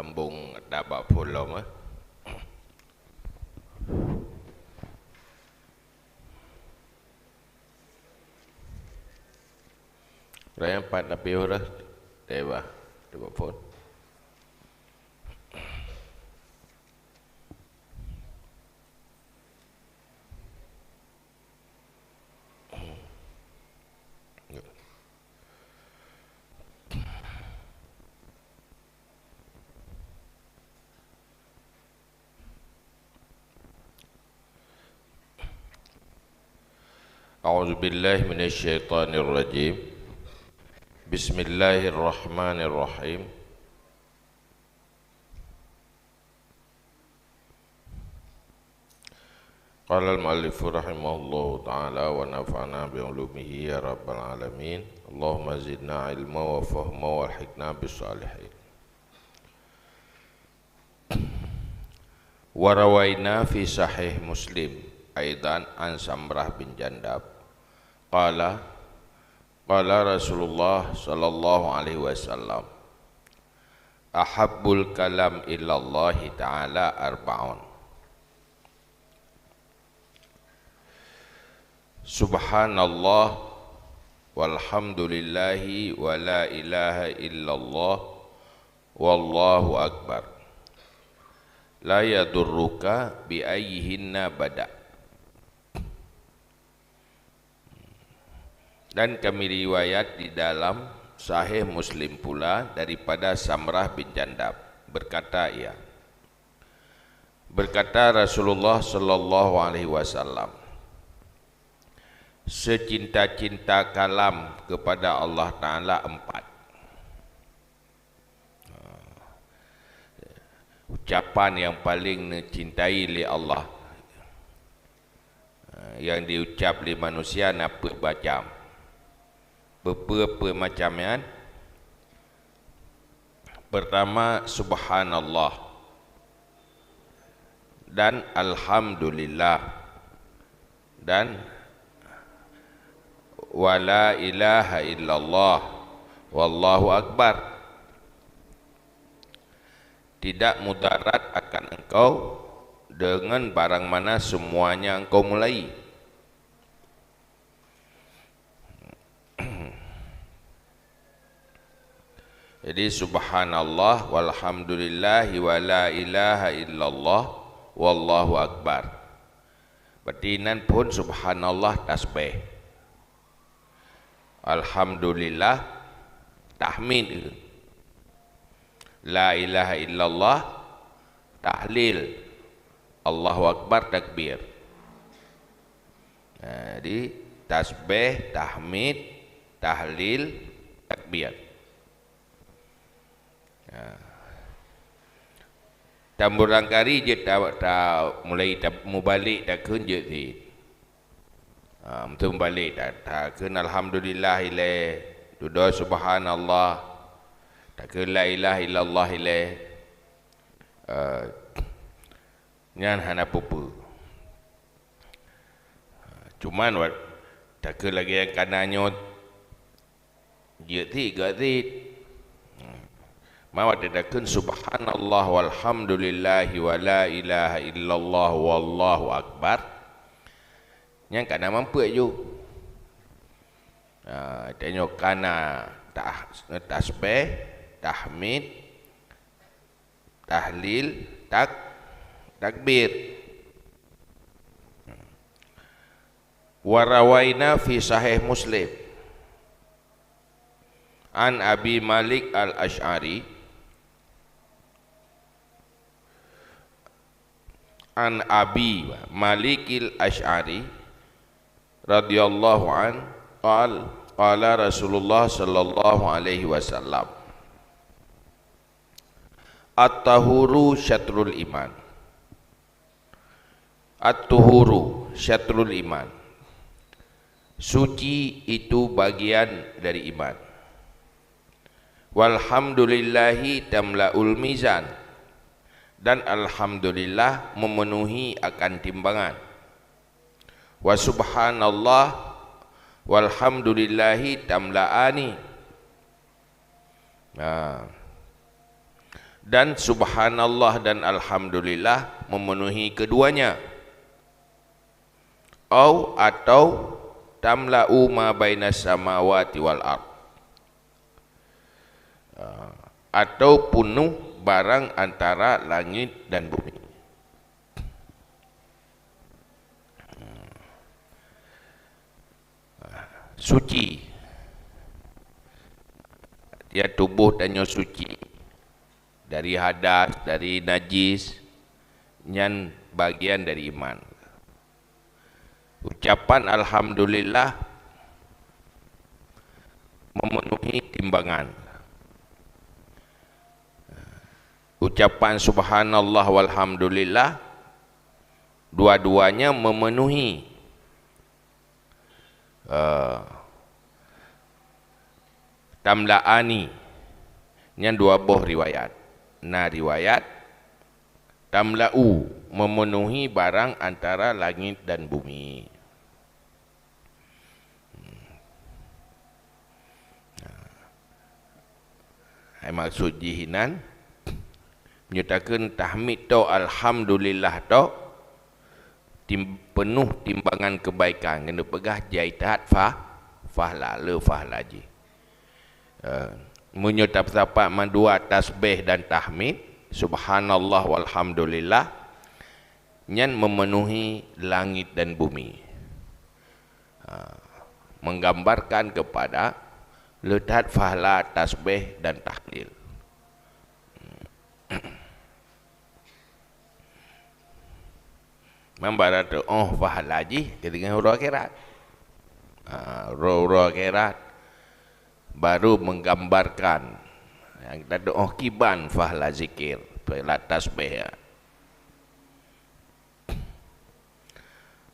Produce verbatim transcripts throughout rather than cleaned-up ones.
Sambung ata bak phon lom, eh. Raya empat tapi udah. Dewa, dewa phon. أعوذ بالله من الشيطان الرجيم. بسم الله الرحمن الرحيم. قال المؤلف رحمه الله تعالى ونفعنا بعلومه يا رب العالمين. اللهم زدنا علما وفهما وألحقنا بالصالحين. وروينا في صحيح مسلم أيضا عن سمرة بن جندب قال، قال رسول الله صلى الله عليه وسلم: أحب الكلام إلى الله تعالى أربع: سبحان الله والحمد لله ولا إله إلا الله والله أكبر، لا يضرك بأيهن بدأت. Dan kami riwayat di dalam Sahih Muslim pula daripada Samrah bin Jandab, berkata ia, berkata Rasulullah sallallahu alaihi wasallam, secinta-cinta kalam kepada Allah Taala empat. Ucapan nyang paleng neucintai lé Allah, nyang diucap lé manusia na peuet macam. Peue-peue peuet macam nyan? Pertama, subhanallah dan alhamdulillah dan wala ilaha illallah wallahu akbar. Tidak mudarat akan engkau dengan barang mana semuanya engkau mulai. Jadi, subhanallah, walhamdulillahi, wa la ilaha illallah, wallahu akbar. Berarti nan phon subhanallah tasbih. Alhamdulillah tahmid. La ilaha illallah tahlil. Allahu akbar takbir. Nah, jadi tasbih, tahmid, tahlil, takbir. Nah. Tamurangkari jeuet ta, ta mulai ta mubalek takheun jeuet sit. Ha, meuteun mubalek ta, takheun alhamdulillah ilée, dudoe subhanallah, takheun la ilaha illallah ilée. Eh, nyan hana peue-peue. Cuman wat takheun lagée nyang kana nyoe, jeuet sit, gét sit. Ma watée takheun subhanallah walhamdulillahi wa la ilaha illallah wallahu akbar, nyan kana mampeuk ju. Ha, tanyoe kana tah, tasbih, tahmid, tahlil, tak, takbir. Wa rawaina fi Sahih Muslim an Abi Malik Al-Asy'ari, an Abi Malikil Asy'ari radhiyallahu an, qal, qala Rasulullah sallallahu alaihi wasallam, "At-tahuru syatrul iman." At-tuhuru syatrul iman. Suci itu bagian dari iman. Walhamdulillahi tamla'ul mizan. Dan alhamdulillah memenuhi akan timbangan. Wa subhanallah walhamdulillahi tamla'ani. Nah. Dan subhanallah dan alhamdulillah memenuhi keduanya. Au, atau, tamla'u ma bainas samawati wal ard. Ah, atau penuh barang antara langit dan bumi. Suci. Artinya tubuh tanyoe suci dari hadas, dari najis, nyan bagian dari iman. Ucapan alhamdulillah memenuhi timbangan. Ucapan subhanallah walhamdulillah, dua-duanya memenuhi, eh, tamla'ani. Nyan dua boh riwayat. Na riwayat tamla'u, memenuhi barang antara langit dan bumi. Hai maksud jih inan, meunyoe takheun tahmid tok, alhamdulillah tok, tim-, penuh timbangan kebaikan, keuneuk peugah jai that fah-, fahla, le fahla jih. Eh, meunyoe tapeusapat mandua tasbih dan tahmid, subhanallah walhamdulillah, nyan memenuhi langit dan bumi. Ha, menggambarkan kepada le that fahla tasbih dan tahlil. Mambara teuoh fahla jih keu teungoh uroe akhirat. Ha, uroe-uroe akhirat baru menggambarkan nyang teuoh kiban fahla zikir, fahla tasbih, ya.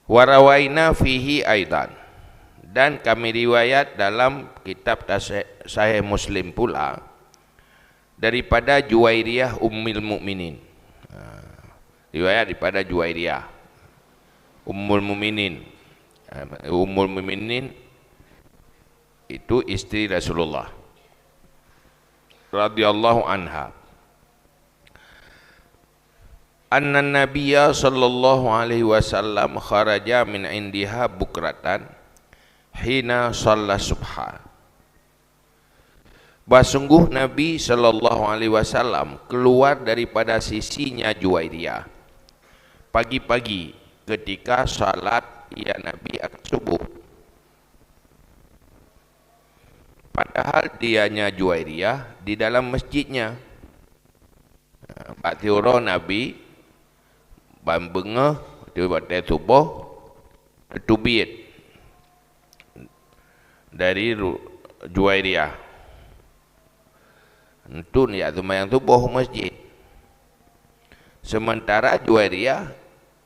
Warawaina fihi aidan, dan kami riwayat dalam kitab Tashe-, Sahih Muslim pula daripada Juwairiyah Ummul Mukminin. Ha, riwayat daripada Juwairiyah Ummul Mukminin. Ha, Ummul Mukminin itu isteri Rasulullah radhiyallahu anha. Anna Nabiyya sallallahu alaihi wasallam kharaja min indiha bukratan hina shalla subha. Bah sungguh Nabi sallallahu alaihi wasallam keluar daripada sisinya Juwairiyah pagi-pagi ketika salat ia Nabi akan subuh. Padahal dianya Juwairiyah di dalam masjidnya. Bak siuroe Nabi ban beungoh, watèe suboh, teubiet dari ru-, Juwairiyah. Enteuk jak seumayang suboh u masjid. Sementara Juwairiyah,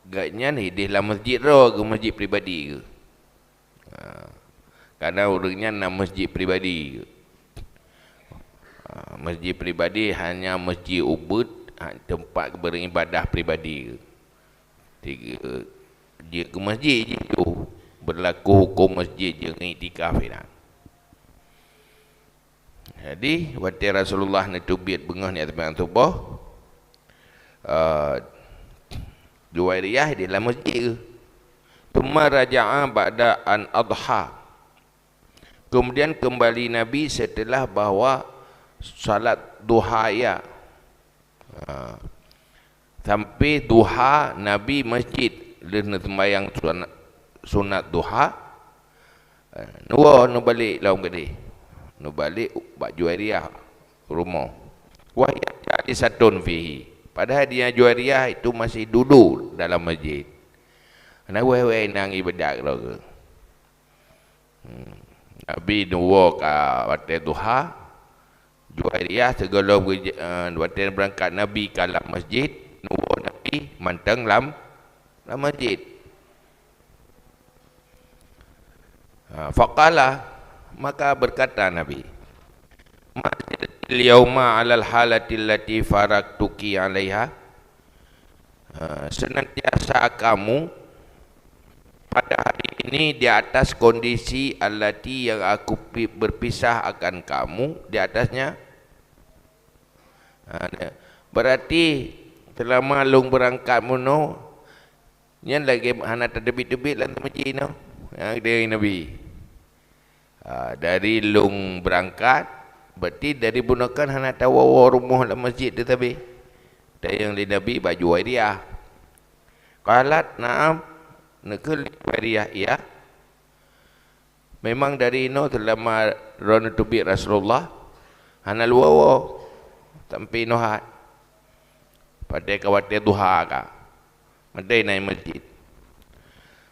gobnyan hideh lam masjid droe geuh, masjid pribadi geuh. Ha, karena ureueng nyan na masjid pribadi. Ha, masjid pribadi hanya masjid ubit, ha, teumpat beuribadah pribadi. Tiga, jeuet keu masjid jih tu, beurlaku huköm masjid jeuet keu iktikaf inan. Jadi, watèe Rasulullah neuteubiet beungoh neujak seumayang suboh, eh, Juwairiyah di dalam masjid. Tsumma raja'a ba'da an adha. Kemudian kembali Nabi setelah bahwa salat duha ia. Ha. Sampai duha Nabi masjid, lheueh neuseumayang sunat, sunat duha, eh, neuwoe neubalek lom keudeh. Neubalek bak Juwairiyah rumoh. Wa hiya jalisatun fihi. Padahal dia Juwairiyah itu masih duduk dalam masjid. Hana wèh-wèh inong ibadat keudroe. Hmm. Nabi neuwoe ka watèe duha, Juwairiyah sigohlom geuj-, eh, watèe beurangkat Nabi ka lam masjid, neuwoe Nabi mantong lam, lam masjid. Ha, faqala, maka berkata Nabi, "Ma ziltil yauma 'alal halati allati faraktuki 'alaiha?" Ha, senantiasa kamu pada hari ini di atas kondisi allati yang aku pi-, berpisah akan kamu di atasnya. Ha, dia, Berarti seulama lôn beurangkat meunoe, nyan lagée hana tateubiet-teubiet lam masjid nyoe. Nyang dari Nabi. Ha, dari lôn beurangkat, berarti dari bunoe kan hana tawoe-woe rumoh lam masjid teuh sabe. Tanyong lé Nabi bak Juwairiyah. Qalat, "Na'am." Neukheun lé Juwairiyah, "Iya." Memang dari inoe seulama droeneuh teubiet Rasulullah, hana lôn woe-woe sampoe inoe that. Padahai ka watée duha ka. Meudeh na masjid.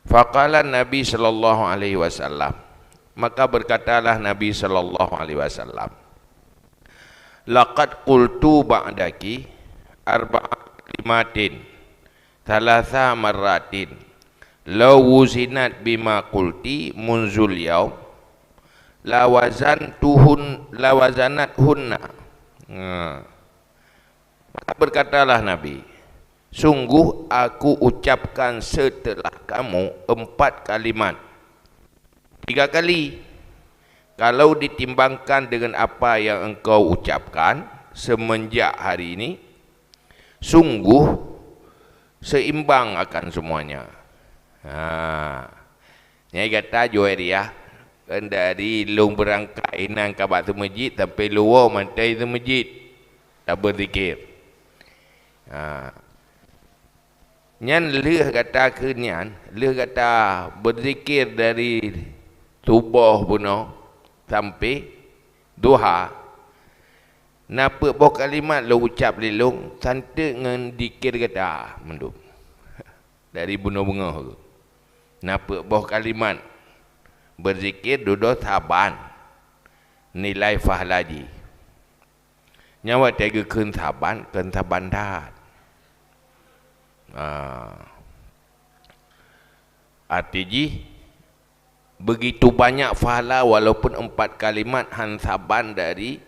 Faqala Nabi sallallahu alaihi wasallam. Maka berkatalah Nabi sallallahu alaihi wasallam, "Laqad qultu ba'daki arba'a kalimatin thalatha marratin. Law wuzinat bima qulti munzul yaum, lawazantuhun, lawazanathunna." Nah. Maka berkatalah Nabi, "Sungguh aku ucapkan setelah kamu empat kalimat." Tiga kali. "Kalau ditimbangkan dengan apa yang engkau ucapkan semenjak hari ini, sungguh seimbang akan semuanya." Ha. Nyang gata Juwairiyah, kan dari lôn beurangkat inan ka bak seumeujid sampoe lôn woe mantong seumeujid tabeuzikir. Ha. Nyan lheueh gata kheun nyan, lheueh gata beuzikir dari suboh bunoe sampoe duha, na peuet boh kalimat lôn ucap lé lôn santeuk ngon zikir gata mandum. Dari bunoe beungoh. Na peuet boh kalimat beuzikir dudoe saban nilai pahala jih. Nyan watée geukheun saban, kheun saban that. Ah. Arti jih, begitu banyak pahala walaupun empat kalimat han saban dari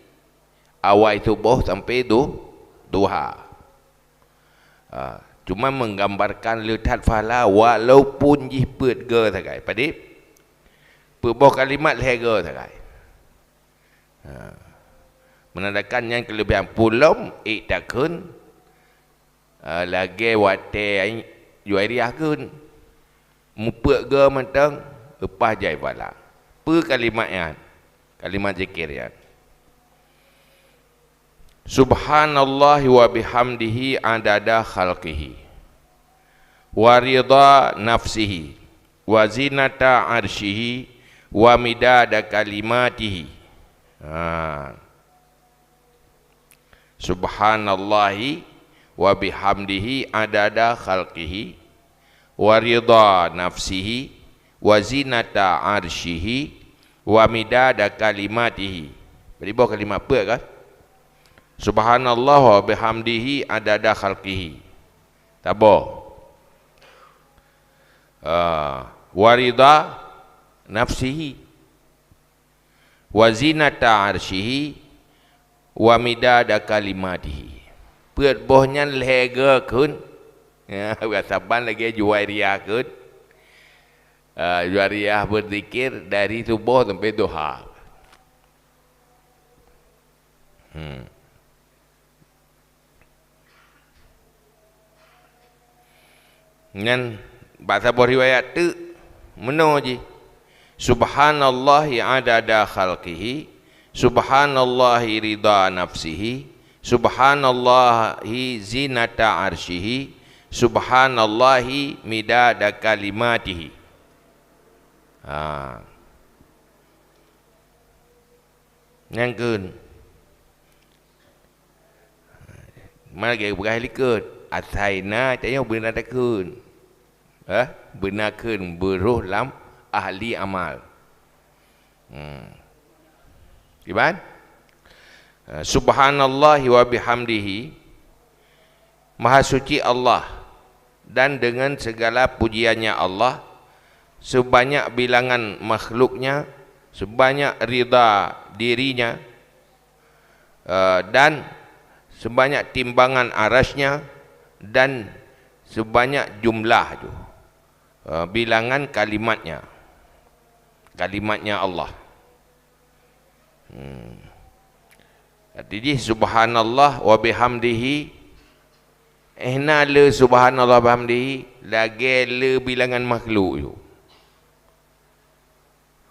awai suboh sampoe du-, duha. Ha, cuma menggambarkan le that pahala walaupun jih peuet go sagai. Padit? Peuet boh kalimat lhée go sagai. Ha. Menandakan nyan keulebihan pulom ék takheun, ha, lagée watée Juwairiyah kheun. Mupeuet go mantong, leupah jai pahala. Peue kalimat nyan? Kalimat zikir nyan. Subhanallahi wa bihamdihi adada khalqihi, wa ridha nafsihi, wa zinata arsyihi, wa midada kalimatihi. Ha. Subhanallahi wa bihamdihi adada khalqihi, wa ridha nafsihi, wa zinata arsyihi, wa midada kalimatihi. Bri boh kalimat peuet kan? Subhanallah wa bihamdihi adada khalqihi. Taboh. Ah, wa ridha nafsihi, wa zinata arsyihi, wa midada kalimatihi. Peuet boh nyan lhée go kheun. Ya, saban lagée Juwairiyah kheun. Ah, Juwairiyah beuzikir dari suboh sampoe duha. Hmm. Nyan bak saboh riwayat teuk meunoe jih, "Subhanallahi adada khalqihi, subhanallahi ridha nafsihi, subhanallahi zinata arsyihi, subhanallahi midada kalimatihi." Ha. Nyang kheun. Mana lagée peugah likot. Asai na tanyoe beuna takheun. Eh, beuna kheun beuroh lam ahli amal. Hmm. Kiban? Eh, subhanallahi wa bihamdihi. Maha suci Allah, dan dengan segala pujiannya Allah, sebanyak bilangan makhluknya, sebanyak ridha dirinya, eh, dan sebanyak timbangan arasnya, dan sebanyak jumlah tu, eh, bilangan kalimatnya. Kalimatnya Allah. Hmm. Arti jih, subhanallah wa bihamdihi eh na le subhanallah bihamdihi lagée le bilangan makhluk ju.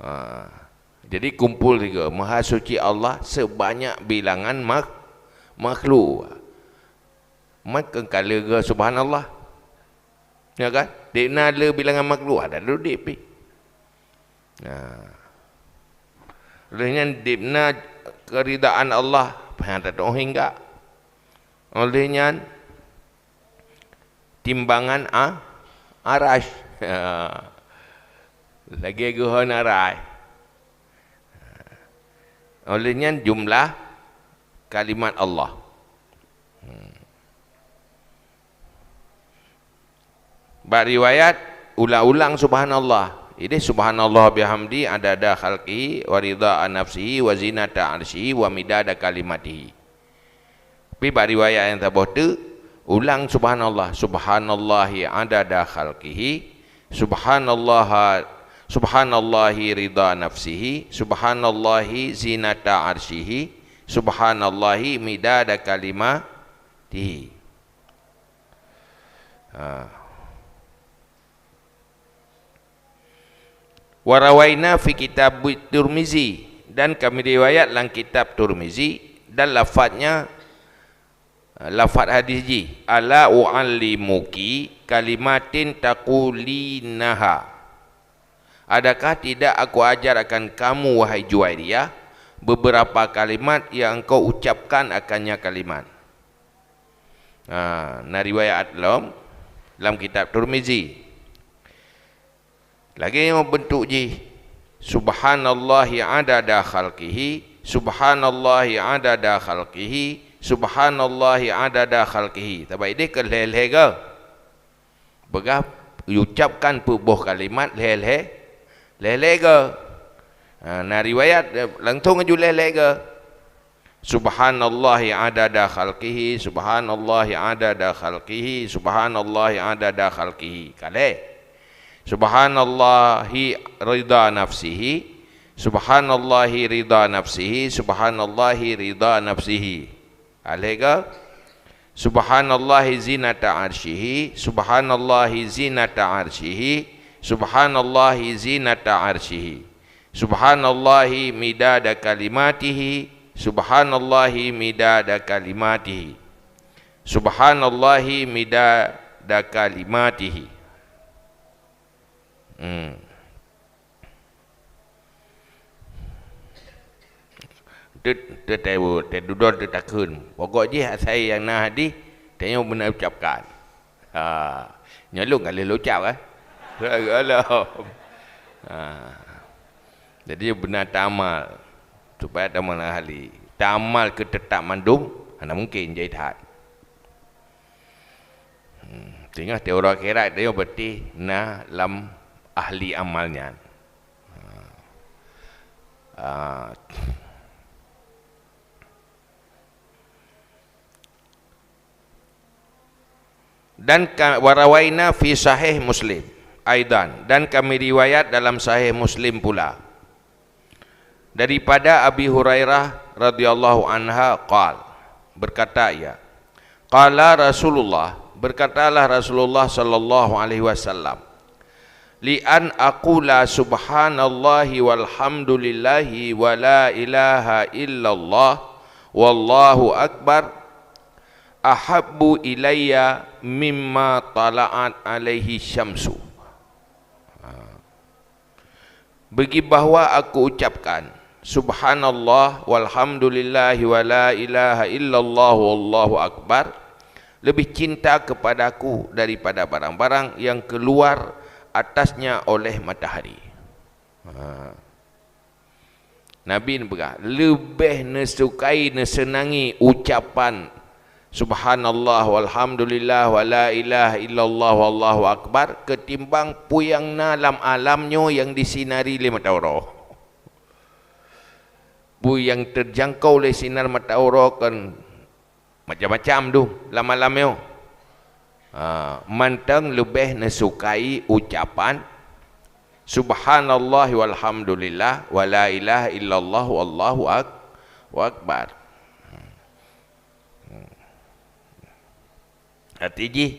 Ha. Jadi kumpul tiga, Maha Suci Allah sebanyak bilangan mak-, makhluk. Mat kan ka leuga subhanallah. Ya kan? Dek na le bilangan makhluk ada duduk pi. Nah. Oleh nyan dek na keridaan Allah, payah tatoh hingga. Oleh nyan timbangan a, arash. Lagi geuhon arash. Oleh nyan jumlah kalimat Allah. Hmm. Bak riwayat ulang-ulang subhanallah. Ideh subhanallah bihamdi adada khalqihi wa ridha nafsihi wa zinata arsyihi wa midada kalimatihi. Tapi bak riwayat nyang saboh teuk, ulang subhanallah, subhanallahi adada khalqihi, subhanallah, subhanallahi ridha nafsihi, subhanallahi zinata arsyihi, subhanallahi midada kalimatihi. Ha. Wa rawaina fi kitab Turmizi, dan kami riwayat lam kitab Turmizi, dan lafaznya, lafaz hadis jih, "Ala u'allimuki kalimatin taqulinaha." Adakah tidak aku ajar akan kamu, wahai Juwairiyah, beberapa kalimat yang engkau ucapkan akannya kalimat? Ha, na riwayat lom lam kitab Turmizi. Lagée nyoe beuntuk jih, subhanallahi adada khalqihi, subhanallahi adada khalqihi, subhanallahi adada khalqihi. Tabai deh keu lhée-lhée goe. Peugah, ucapkan peuet boh kalimat lhée-lhée, lhée-lhée goe. Ha, na riwayat, eh, langsong aju lhée-lhée goe. Subhanallahi adada khalqihi, subhanallahi adada khalqihi, subhanallahi adada khalqihi. Ka lhée. Subhanallahi ridha nafsihi, subhanallahi ridha nafsihi, subhanallahi ridha nafsihi. Ka lhée goe. Subhanallahi zinata arsyihi, subhanallahi zinata arsyihi, subhanallahi zinata arsyihi. Subhanallahi midada kalimatihi, subhanallahi midada kalimatihi. Subhanallahi midada kalimatihi. Hmm. Teu-, teu-, teu-, teududon teutakheun. Pokok jih asai nyang na hadih, tanyoe beuna ucapkan. Ha, nyoe lôn ka lheueh lôn ucap, eh. Alah. Ha. Jadi beuna tamal supaya tamal ahli. Tamal keu teutap mandum, hana mungken jai that. Hmm, singoh teura akhirat tanyoe berarti na lam ahli amal nyan. Ah. Dan ka-, wa rawaina fi sahih Muslim aidan, dan kami riwayat dalam sahih Muslim pula. Daripada Abi Hurairah radhiyallahu anha qal, berkata ia, qala Rasulullah, berkatalah Rasulullah sallallahu alaihi wasallam, "Li an aqula subhanallahi walhamdulillahi wa la ilaha illallah wallahu akbar ahabbu ilayya mimma tala'at alaihi syamsu." Ha. Bagi bahwa aku ucapkan, "Subhanallah, walhamdulillahi wa la ilaha illallah, wallahu akbar," lebih cinta kepadaku daripada barang-barang yang keluar atasnya oleh matahari. Ha. Nabi neupeugah, leubeh neusukai, neuseunangi ucapan Subhanallah, walhamdulillah, wa la ilaha illallah, wallahu akbar, ketimbang peue nyang na lam alam nyoe nyang disinari lé mata uroe. Peue nyang teujangkau lé sinar mata uroe kan macam-macam tu lam alam nyoe. Ha, mantong leubeh neusukai ucapan Subhanallah walhamdulillah wa la ilaha illallah wallahu ak-, akbar. Hmm. Arti jih,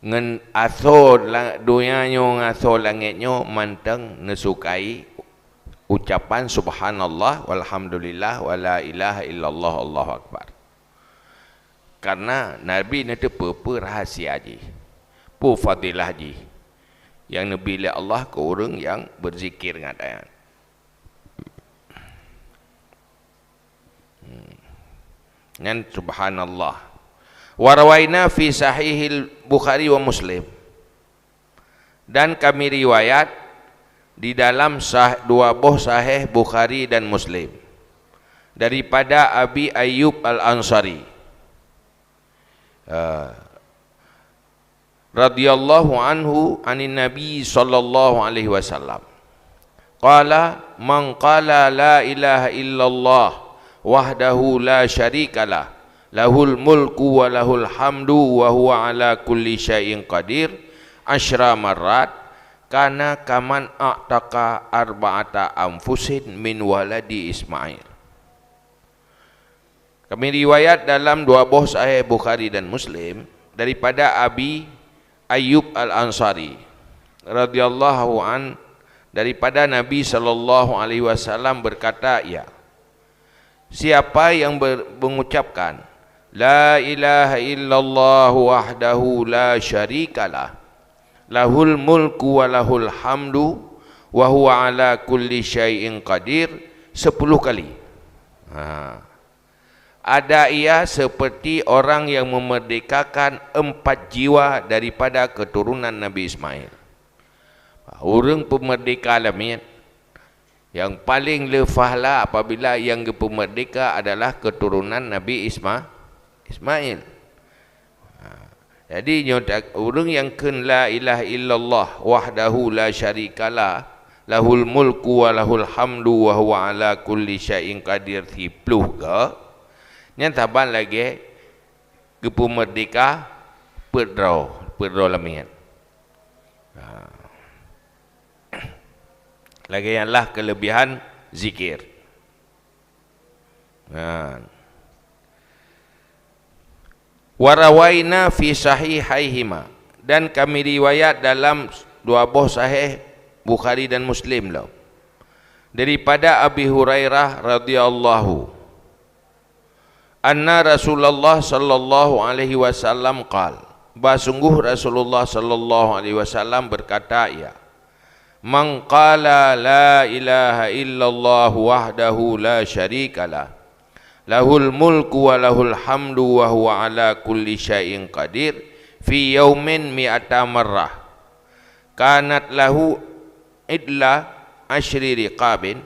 ngon asoe la-, donya nyoe ngon asoe langét nyoe mantong neusukai ucapan subhanallah walhamdulillah wala ilaha illallah Allahu akbar. Karena Nabi neuteupeue peue rahsia jih, peue fadilah jih nyang neubi lé Allah keu ureuëng nyang beuzikir ngon ayat. Hmm. Nyan subhanallah. Wa rawaina fi sahihil Bukhari wa Muslim. Dan kami riwayat di dalam sah-, dua boh sahih Bukhari dan Muslim daripada Abi Ayyub Al-Ansari. Ah. Radhiyallahu anhu anin Nabi sallallahu alaihi wasallam. Qala, "Man qala la ilaha illallah wahdahu la syarikalah, lahul mulku wa lahul hamdu wa huwa ala kulli syai'in qadir, asyra marrat, kana kaman a'taqa arba'ata anfusin min waladi Ismail." Kami riwayat dalam dua boh sahih Bukhari dan Muslim daripada Abi Ayyub Al-Ansari radhiyallahu an, daripada Nabi sallallahu alaihi wasallam berkata, ia, siapa yang ber-, mengucapkan, "La ilaha illallah wahdahu la syarikalah, lahul mulku wa lahul hamdu, wa huwa ala kulli syai'in qadir," sepuluh kali. Ha. Ada ia seperti orang yang memerdekakan empat jiwa daripada keturunan Nabi Ismail. Ureuëng peumerdeka lamiet, nyang paleng le fahla apabila nyang geupeumeurdeka adalah keuturonan Nabi Isma-, Ismail. Ha, jadi nyoe ta-, ureuëng nyang kheun la ilaha illallah wahdahu la syarikalah, lahul mulku wa lahul hamdu wa huwa ala kulli syai'in qadir siploh ga, nyan saban lagée geupeumeurdeka peuet droe, peuet droe lamiet. Ha. Lagée nyan lah keulebihan zikir. Nah. Wa rawaina fi sahihaihima, dan kami riwayat dalam dua boh sahih Bukhari dan Muslim lom, daripada Abi Hurairah radhiyallahu anna Rasulullah sallallahu alaihi wasallam qal, bah sungguh Rasulullah sallallahu alaihi wasallam berkata, ia, "Man qala la ilaha illallah wahdahu la syarikalah, lahul mulku wa lahul hamdu wa huwa ala kulli syai'in qadir, fi yaumin mi'ata marrah, kanat lahu idla asyri riqabin,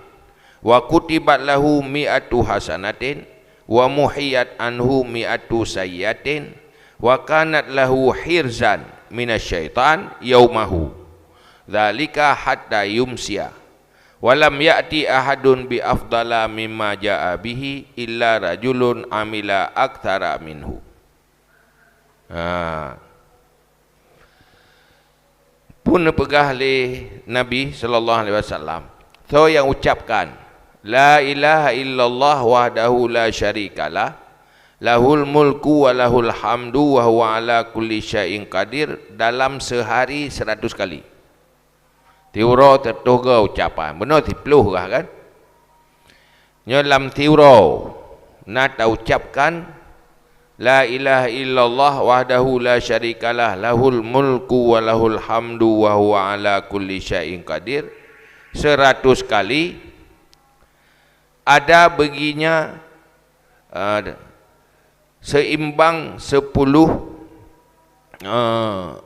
wa kutibat lahu mi'atu hasanatin, wa muhiyat anhu mi'atu sayyiatin, wa kanat lahu hirzan minasyaitan yaumahu dzalika hatta yumsiya, wa lam ya'ti ahadun bi afdala mimma ja'a bihi illa rajulun amila aktsara minhu." Ha. Pun neupeugah lé Nabi sallallahu alaihi wasallam, soe nyang ucapkan, "La ilaha illallah wahdahu la syarikalah, lahul mulku wa lahul hamdu wa huwa ala kulli syai'in qadir," dalam seuhari seratus kali. Tiuroe teutoh ga ucapan. Bunoe siploh gah kan? Nyoe lam tiuroe na taucapkan, "La ilaha illallah wahdahu la syarikalah, lahul mulku wa lahul hamdu wa huwa ala kulli syai'in qadir," seratus kali, ada baginya, eh, seimbang sepuluh, eh,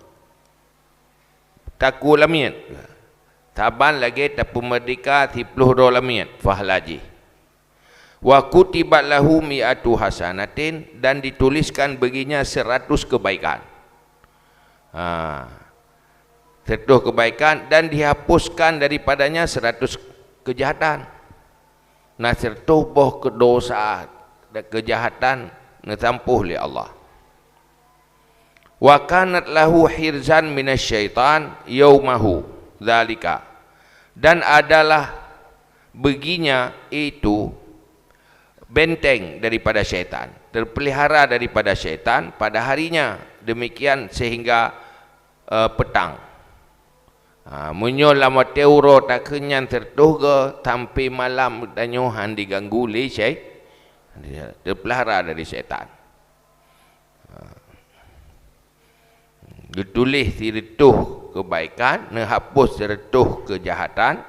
takue lamiet. Saban lagée tapeumeurdeka siploh droe lamiet fahla jih. "Wa kutibat lahu mi'atu hasanatin," dan dituliskan baginya seratus kebaikan. Ha. Seratus kebaikan dan dihapuskan daripadanya seratus kejahatan. Na seratus boh keudosa dan kejahatan neusampôh lé Allah. "Wa kanat lahu hirzan minasyaitan yaumahu dzalika," dan adalah baginya itu benteng daripada syaitan, terpelihara daripada syaitan pada harinya. demikian sehingga, eh, petang. Ha, meunyoe lam watée uroe takheun nyan siratoh goe, sampai malam tanyoe han diganggu lé syai-, teupeulara dari syaitan. Ha. Geutuléh siratoh keubaikan, neuhapus siratoh keujahatan,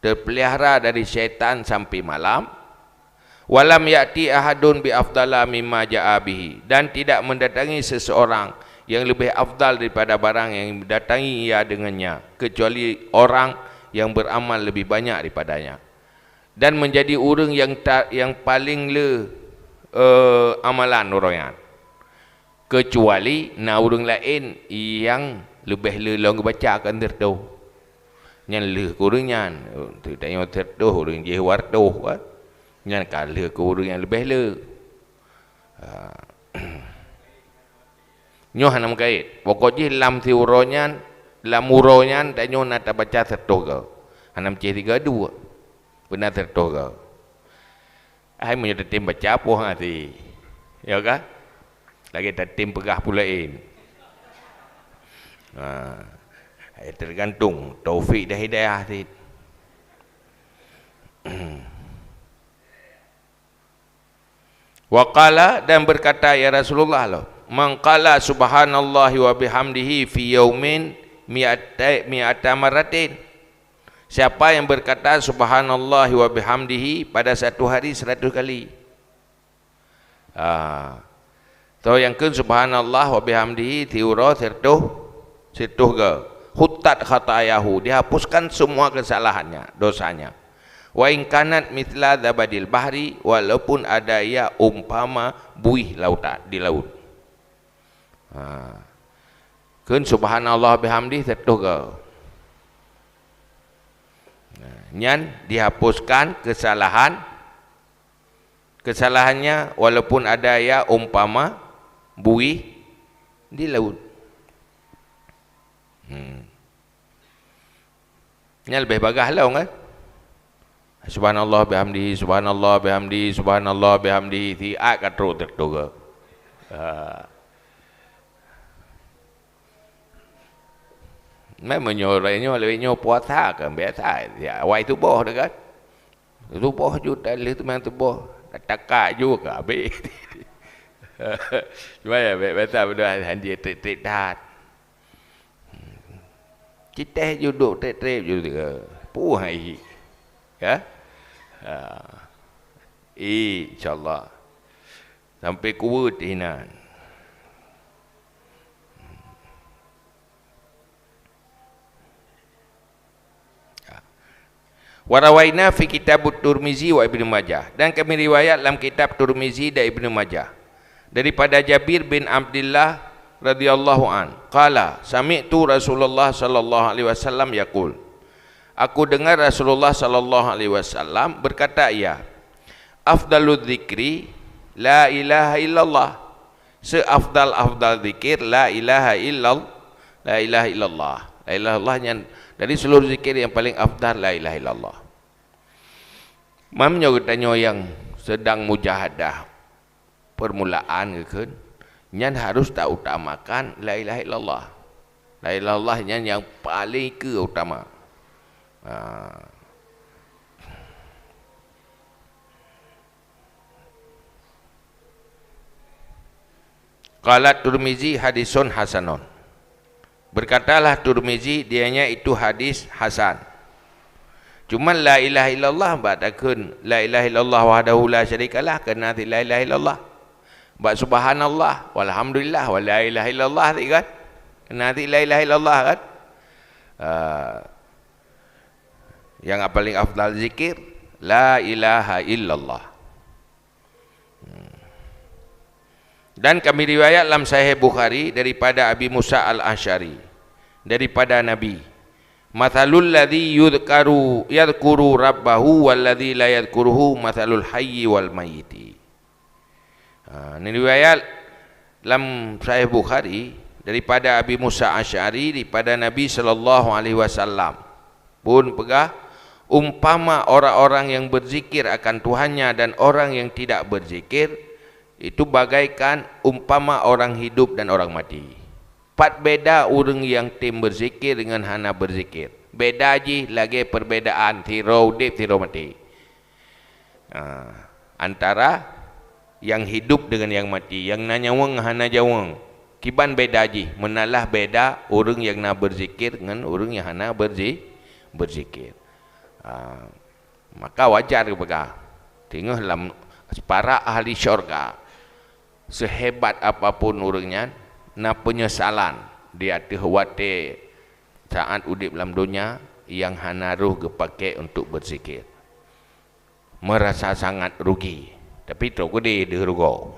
teupeulara dari syaitan sampai malam. "Walam ya'ti ahadun bi afdala mimma ja'a bihi," dan tidak mendatangi seseorang yang lebih afdal daripada barang yang didatangi ia dengannya, kecuali orang yang beramal lebih banyak daripadanya, dan menjadi ureuëng yang ta-, yang paling le, eh, amalan ureuëng nyan. Keucuali na ureuëng laén nyang leubeh le lom geubaca kan siratoh. Nyan lheueh keu ureuëng nyan, teutanyoe siratoh ureuëng jih dua ratoh kan. Nyan ka lheueh keu ureuëng nyang leubeh le. Ha. Nyoe hana meukait. Pokok jih lam siuroe nyan, lam uroe nyan tanyoe na tabaca siratoh goe. Hana meucih tiga dua. Beuna siratoh goe. Hai meunyoe tatem baca poh hati. Ya kan? Lagée tatem peugah peue laén. Ha. Ya, tergantung taufik dan hidayah cit. Wa qala, dan berkata, ya Rasulullah, loh, "Man qala subhanallahi wa bihamdihi fi yaumin mi'ata, mi'ata marratin." Siapa yang berkata subhanallahi wa bihamdihi pada satu hari seratus kali. Ah. Toh nyang kheun subhanallah wa bihamdihi siuroe siratoh, siratoh goe. Huttat khatayahu, dihapuskan semua kesalahannya, dosanya. Wa in kanat mithla zabadil bahri, walaupun ada ia umpama buih lautan, di laut. Ha. Kheun subhanallah bihamdi siratoh goe. Nah, nyan dihapuskan kesalahan, kesalahannya walaupun ada ia umpama buih di laut. Hmm. Nyan leubeh bagah lom kan? Subhanallah bihamdi, subhanallah bihamdi, subhanallah bihamdi, siat ka trok teuka. Ha. Memang nyoe, nyoe, lewat nyoe puasa kan biasa, ya, awai tuboh dah kan. Tuboh ju dah leh teuma tuboh, takak ju ka habéh. Cuma ya, biasa beudôh hanjeuet trép-trép that. Citeh ju duek trép-trép ju tiga. Puh hai. Ya? Ha. Insya Allah. Sampai kuweuet hinan. Wa rawaina fi kitabut Tirmizi wa Ibnu Majah. Dan kami riwayat lam kitab Tirmizi dan Ibnu Majah. Daripada Jabir bin Abdullah radhiyallahu an. Qala, sami'tu Rasulullah sallallahu alaihi wasallam yaqul. Aku dengar Rasulullah sallallahu alaihi wasallam berkata, ia, "Afdaludz dzikri la ilaha illallah." Seafdal-afdal zikir la ilaha illal-, la ilaha illallah. La ilaha illallah nyan dari seluruh zikir yang paling afdal la ilaha illallah. Meunyoe geutanyoe nyang sedang mujahadah permulaan geukheun, nyan harus tautamakan la ilaha illallah. La ilaha illallah nyan nyang paling keu utama. Ha. Qala Tirmizi hadisun hasanun. Berkatalah Tirmizi, dianya itu hadis hasan. Cuma la ilaha illallah, bak takheun la ilaha illallah wahdahu la syarikalah, keunan cit la ilaha illallah. Bak subhanallah, walhamdulillah, wa la ilaha illallah cit kan? Keunan cit la ilaha illallah kan? Ah, nyang paling afdal zikir, la ilaha illallah. Dan kami riwayat lam Sahih Bukhari daripada Abi Musa Al-Asy'ari, daripada Nabi, "Matsalul ladzi yudhkaru, yadhkuru rabbahu wal ladzi la yadhkuruhu matsalul hayyi wal mayyiti." Ha, ini riwayat lam Sahih Bukhari daripada Abi Musa Asy'ari daripada Nabi sallallahu alaihi wasallam pun peugah, umpama orang-orang yang berzikir akan Tuhannya dan orang yang tidak berzikir, Itu bagaikan umpama orang hidup dan orang mati. Pat beda ureuëng nyang tem beuzikir deungon hana beuzikir. Beda jih lagée perbedaan sidroe udeb sidroe maté. Ha, antara nyang hidup deungon nyang maté, nyang na nyawöng hana nyawöng. Kiban beda jih, meunalah beda ureuëng nyang na beuzikir ngon ureuëng nyang hana beuzi-, beuzikir. Ha, maka wajar geupeugah, teungoh lam para ahli syurga, seuhebat apapun ureuëng nyan, na peunyesalan di ateueh watée saát udeb lam donya nyang hana roh geupaké untuk beuzikir. Meurasa sangat rugi, tapi trok keudeh deuh rugoe.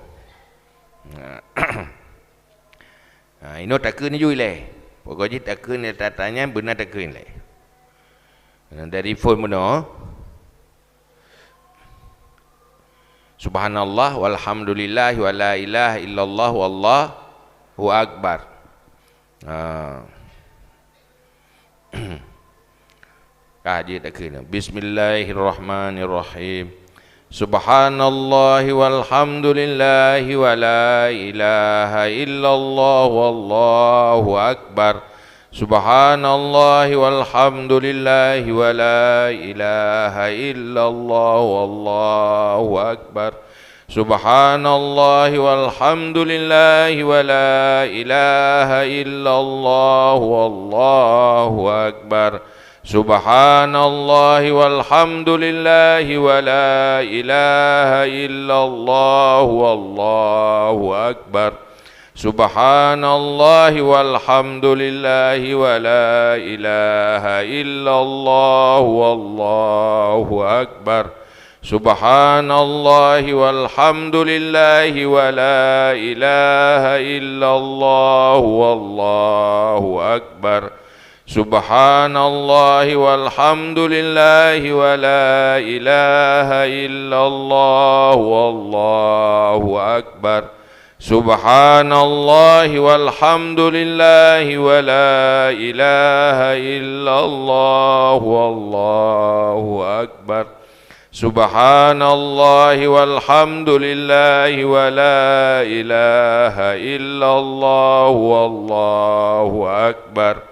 Nah, inoe takheun ju ilée. Pokok jih takheun, tanya beuna takheun ilée. Nah, dari phon meunoe. Subhanallah, walhamdulillah, wa la ilaha illallah, wallahu akbar. Ha. Ka jeuet takheun. Bismillahirrahmanirrahim. Subhanallah walhamdulillah wa la ilaha illallah wallahu akbar. Subhanallah walhamdulillah wa la ilaha illallah wallahu akbar. Subhanallah walhamdulillah wa la ilaha illallah wallahu akbar. Subhanallah walhamdulillah wa la ilaha illallah wallahu akbar. Subhanallah walhamdulillah wa la ilaha illallah wallahu akbar. Subhanallah walhamdulillah wa la ilaha illallah wallahu akbar. Subhanallah walhamdulillah wa la ilaha illallah wallahu akbar. Subhanallah walhamdulillah wa la ilaha illallah wallahu akbar. Subhanallah walhamdulillah wa la ilaha illallah wallahu akbar.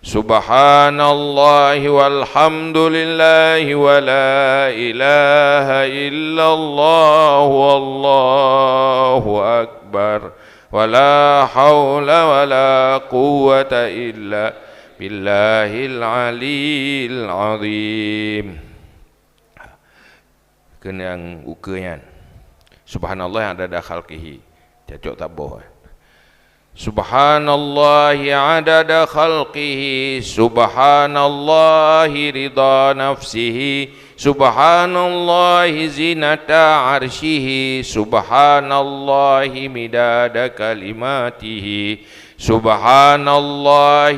Subhanallah walhamdulillah wa la ilaha illallah wallahu akbar. Wa la haula wa la quwwata illa billahil aliyil azim. Keu nyang ukeue nyan. Subhanallah adada khalqihi. Cacok taboh. Subhanallah adada khalqihi, subhanallah rida nafsihi, subhanallah zinata arsyihi, subhanallah midada kalimatihi, subhanallah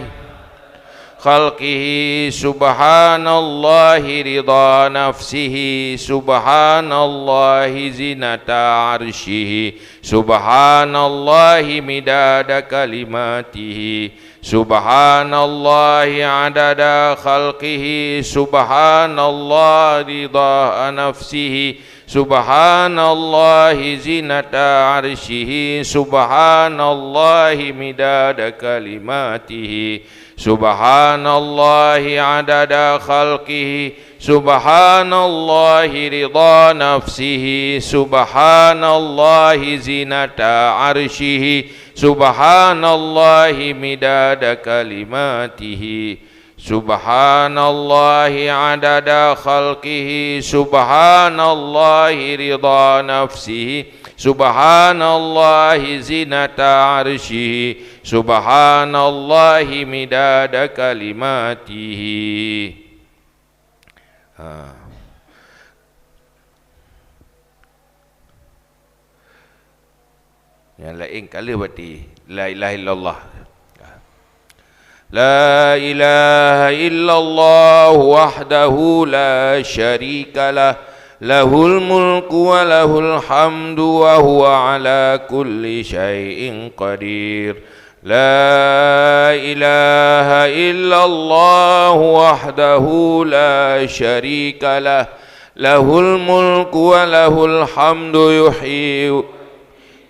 khalqihi, subhanallahi rida nafsihi, subhanallahi zinata arsyihi, subhanallahi midada kalimatihi, subhanallahi adada khalqihi, subhanallah rida nafsihi, subhanallahi zinata arsyihi, subhanallahi midada kalimatihi, subhanallahi adada khalqihi, subhanallahi rida nafsihi, subhanallahi zinata arsyihi, subhanallahi midada kalimatihi, subhanallahi adada khalqihi, subhanallahi rida nafsihi, subhanallahi zinata arsyihi, subhanallahi midada kalimatihi. Ha. Nyang laén ka lheueh bati la ilaha illallah. La ilaha illallah wahdahu la syarika lah. Lahul mulku wa lahul hamdu wa huwa ala kulli syai'in qadir. La ilaha illallah wahdahu la syarika lah. Lahul mulku wa lahul hamdu yuhyi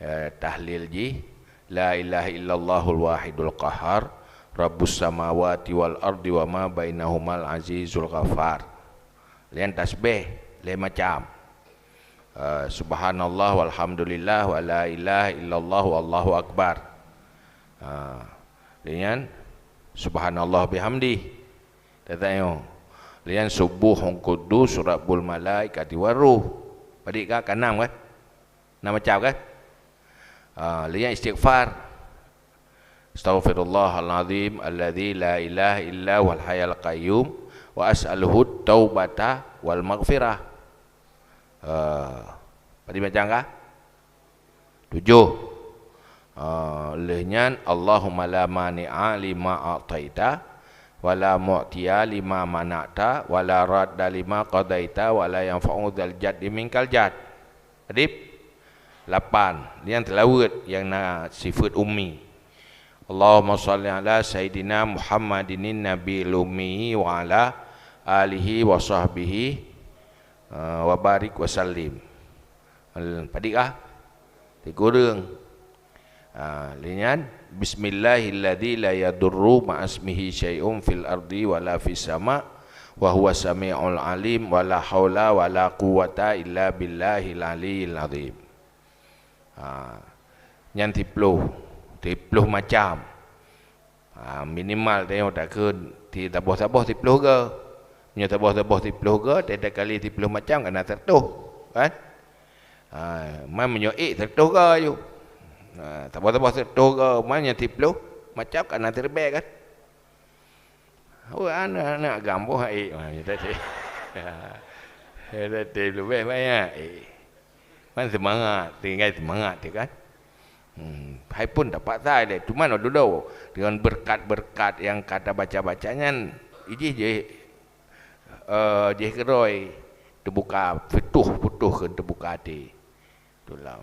Eh, tahlil jih, "La ilaha illallahul wahidul qahar, rabbus samawati wal ardi wa ma bainahumal azizul ghafar." Lheuh nyan tasbih lhèe macam. Eh, subhanallah walhamdulillah wa la ilaha illallah wallahu akbar. Ha, lheuh nyan subhanallah bihamdih. Teutanyoe. Lheuh nyan subuhun quddus rabbul malaikati war ruh. Padit ka? Ka nam kan? Nam macam kan? Ah, lheuh nyan istighfar. Astaghfirullahal azim alladzi la ilaha illa huwal hayyul qayyum wa as'aluhu taubata wal maghfirah. Ah, padit macam ka? Tujoh. Ah, lheuh nyan, Allahumma la mani'a lima a'taita, wa la mu'tiya lima mana'ta, wa la radda lima qadaita, wa la yanfa'u dzal jaddi minkal jadd. Adib? Lapan. Nyang teulaweuet nyang na sifeuet ummi. Allahumma shalli ala sayyidina Muhammadinin nabiyil ummi wa ala alihi wa sahbihi, eh, wa barik wa sallim. Al-, padit kah? Sikureueng. Ha, lheuh nyan, "Bismillahilladzi la yadurru ma'asmihi syai'un fil ardi wa la fis sama, wa huwas sami'ul alim, wa la haula wa la quwwata illa billahil aliyyil azim." Ha, nyan siploh, siploh macam. Ha, minimal tanyoe takheun ti-, taboh-taboh siploh goe. Meunyoe taboh-taboh siploh goe, teuka kali siploh macam ka na siratoh, kan? Ha, man meunyoe ék siratoh goe aju. Ha, taboh-taboh siratoh goe, man nyang siploh macam ka na siribèe, kan? Awak aneuk-aneuk agam boh ék, ha, tadi. Tadi leubeh banyak ék. Man seumangat, tinggai seumangat teuh kan. Hmm, hai pun tapaksa lé, cuman dudoe deungon beureukat-beureukat nyang ka tabaca-baca nyan, ijih jih, eh, jih keudroe teubuka, putôh-putôh kheun teubuka até. Tulam.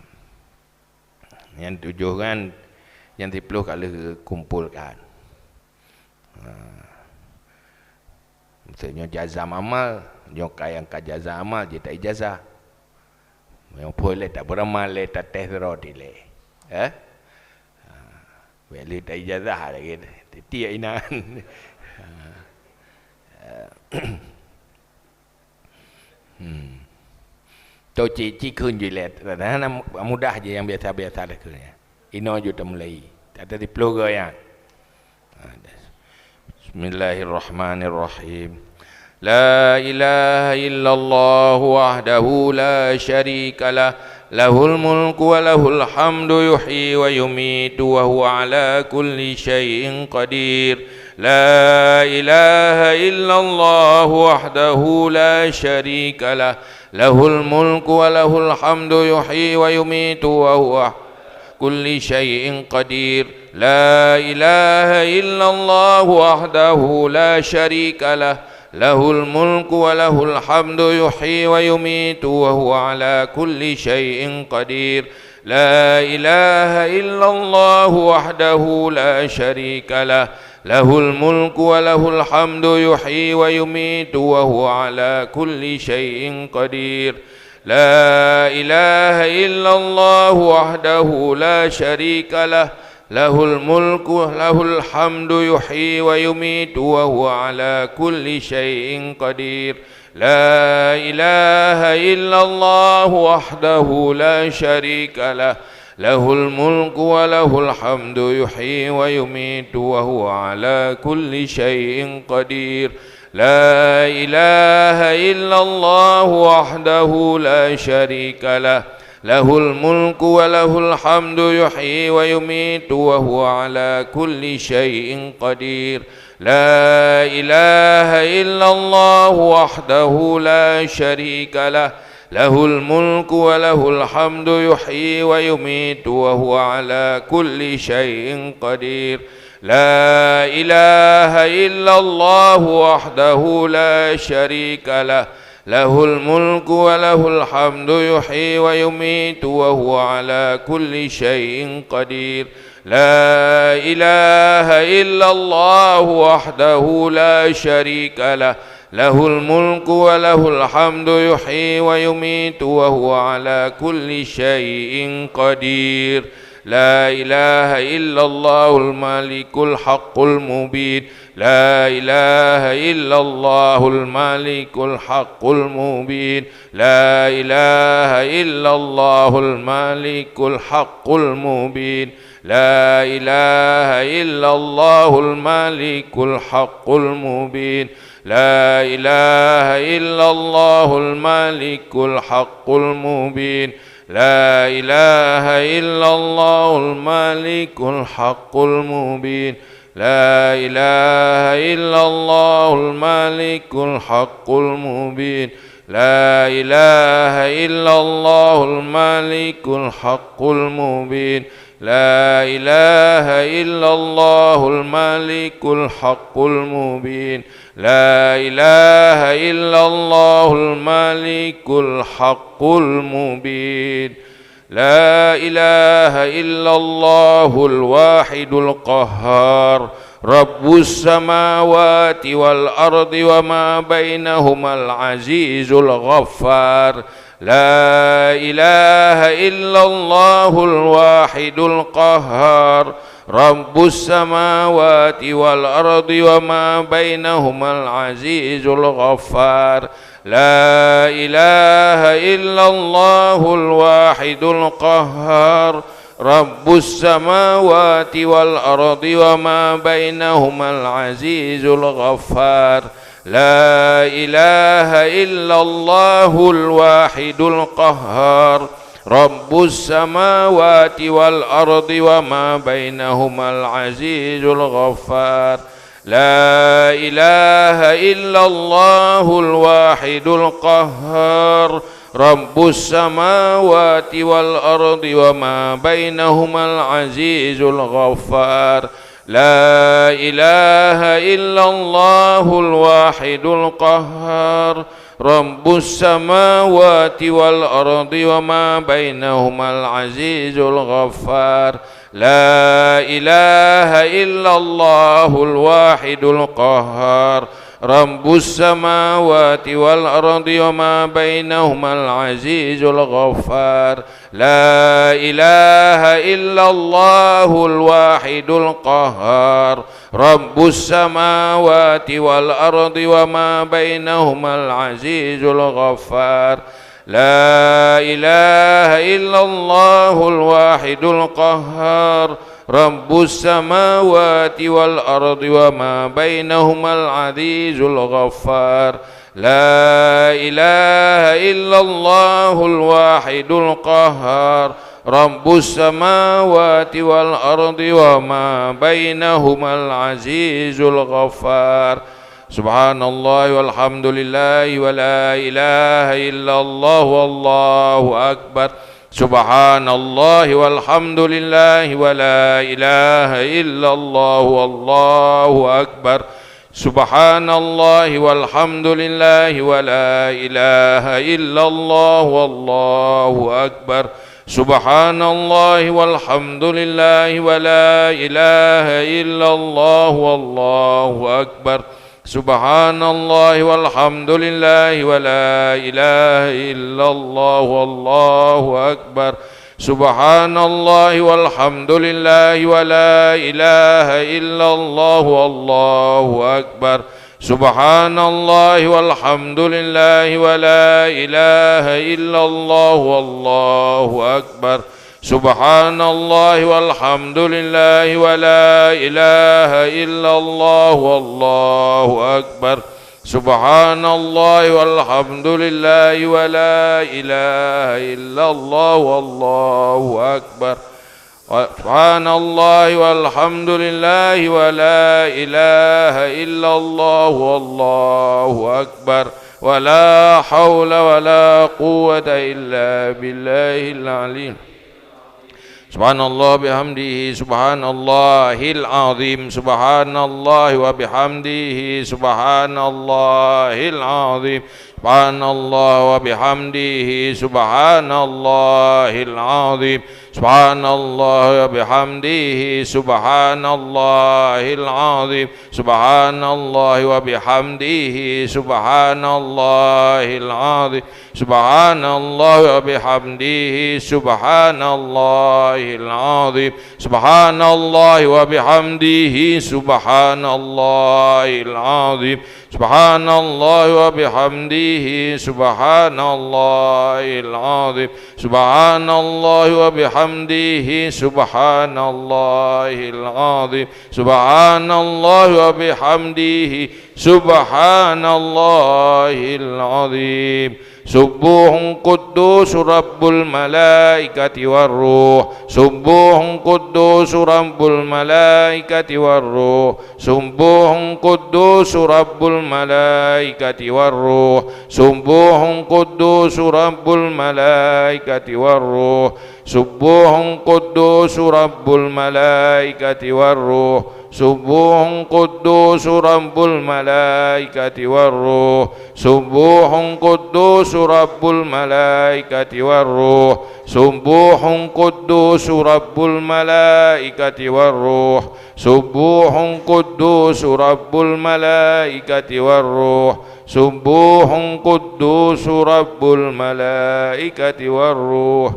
Nyang tujoh nyan, nyang siploh ka lheueh kumpolkan. Ha. Maksudnya jazam amal, nyoe ka nyang ka jazam amal, jeuet ta ijazah. Meunyoe phon lé tabeuramal lé, tatéh sidroe dilèe. Eh? Ha. Bèk lé ta ijazah lagèe titiek inan. Ha. Hmm. Toh cit-cit kheun jih lé, hana mudah jih nyang biasa-biasa takheun nyan. Inoe jeuet tamulai. Tateuploh goe nyan. Bismillahirrahmanirrahim. La ilaha illallah wahdahu la syarika lah. Lahul mulku wa lahul hamdu yuhyi wa yumitu wa huwa ala kulli syai'in qadir. La ilaha illallah wahdahu la syarika lah. Lahul mulku wa lahul hamdu yuhyi wa yumitu wa huwa kulli syai'in qadir. La ilaha illallah wahdahu la syarika lah. Lahul mulku wa lahul hamdu yuhyi wa yumitu wa huwa ala kulli syai'in qadir. La ilaha illallah wahdahu la syarika lah. Lahul mulku wa lahul hamdu yuhyi wa yumitu wa huwa ala kulli syai'in qadir. La ilaha illallah wahdahu la syarika lah. Lahul mulku wa lahul hamdu yuhyi wa yumitu wa huwa ala kulli syai'in qadir. La ilaha illallah wahdahu la syarika lah. Lahul mulku wa lahul hamdu yuhyi wa yumitu wa huwa ala kulli syai'in qadir. La ilaha illallah wahdahu la syarika lah. Lahul mulku wa lahul hamdu yuhyi wa yumitu wa huwa ala kulli syai'in qadir. La ilaha illallah wahdahu la syarika lah. Lahul mulku wa lahul hamdu yuhyi wa yumitu wa huwa ala kulli syai'in qadir. La ilaha illallah wahdahu la syarika lah. Lahul mulku wa lahul hamdu yuhyi wa yumitu wa huwa ala kulli syai'in qadir. La ilaha illallah wahdahu la syarika lah. Lahul mulku wa lahul hamdu, yuhyi wa yumitu wa huwa ala kulli syai'in qadir. La ilaha illallahul malikul haqqul mubin. La ilaha illallahul malikul haqqul mubin. La ilaha illallahul malikul haqqul mubin. La ilaha illallahul malikul haqqul mubin. La ilaha illallahul malikul haqqul mubin. La ilaha illallahul malikul haqqul mubin. La ilaha illallahul malikul haqqul mubin. La ilaha illallahul malikul haqqul mubin. La ilaha illallahul malikul haqqul mubin. La ilaha illallahul malikul haqqul mubin. La ilaha illallahul wahidul qahhar. Rabbus samawati wal ardi wa ma bainahumal azizul ghaffar. La ilaha illallahul wahidul qahhar. Rabbus samawati wal ardi wa ma bainahumal azizul ghaffar. La ilaha illallahul wahidul qahhar. Rabbus samawati wal ardi wa ma bainahumal azizul ghaffar. La ilaha illallahul wahidul qahhar. Rabbus samawati wal ardi wa ma bainahumal azizul ghaffar. La ilaha illallahul wahidul qahhar. Rabbus samawati wal ardi wa ma bainahumal azizul ghaffar. La ilaha illallahul wahidul qahhar. Rabbus samawati wal ardi wa ma bainahumal azizul ghaffar. La ilaha illallahul wahidul qahhar. Rabbus samawati wal ardi wa ma bainahumal azizul ghaffar. La ilaha illallahul wahidul qahhar. Rabbus samawati wal ardi wa ma bainahumal azizul ghaffar. La ilaha illallahul wahidul qahhar. Rabbus samawati wal ardi wa ma bainahumal azizul ghaffar. La ilaha illallahul wahidul qahhar. Rabbus samawati wal ardi wa ma bainahumal azizul ghaffar. Subhanallah walhamdulillah wa la ilaha illallah wallahu akbar. Subhanallah walhamdulillah wa la ilaha illallah wallahu akbar. Subhanallah walhamdulillah wa la ilaha illallah wallahu akbar. Subhanallah walhamdulillah wa la ilaha illallah wallahu akbar. Subhanallah walhamdulillah wa la ilaha illallah wallahu akbar. Subhanallah walhamdulillah wa la ilaha illallah wallahu akbar. Subhanallah walhamdulillah wa la ilaha illallah wallahu akbar. Subhanallah walhamdulillah wa la ilaha illallah wallahu akbar. Subhanallah walhamdulillah wa la ilaha illallah wallahu akbar. Subhanallah walhamdulillah wa la ilaha illallah wallahu akbar. Wa la haula wa la quwwata illa billahil aliyil. Subhanallah bihamdihi, subhanallahil azim, subhanallah wa bihamdihi, subhanallahil azim. Subhanallah wa bihamdihi, subhanallahil azim. Subhanallah wa bihamdihi, subhanallahil azim. Subhanallah wa bihamdihi, subhanallahil azim. Subhanallah wa bihamdihi, subhanallahil azim. Subhanallah wa bihamdihi, subhanallahil azim. Subhanallah wa bihamdihi, subhanallahil azim. Subhanallah wa bihamdihi, subhanallahil azim. Subhanallah wa bihamdihi, subhanallahil azim. Subbuhun quddus rabbul malaikati war ruh. Subbuhun quddus rabbul malaikati war ruh. Subbuhun quddus rabbul malaikati war ruh. Subbuhun quddus rabbul malaikati war ruh. Subbuhun quddus rabbul malaikati war ruh. Subbuhun quddus rabbul malaikati war ruh. Subbuhun quddus rabbul malaikati war ruh. Subbuhun quddus rabbul malaikati war ruh. Subbuhun quddus rabbul malaikati war ruh. Subbuhun quddus rabbul malaikati war ruh.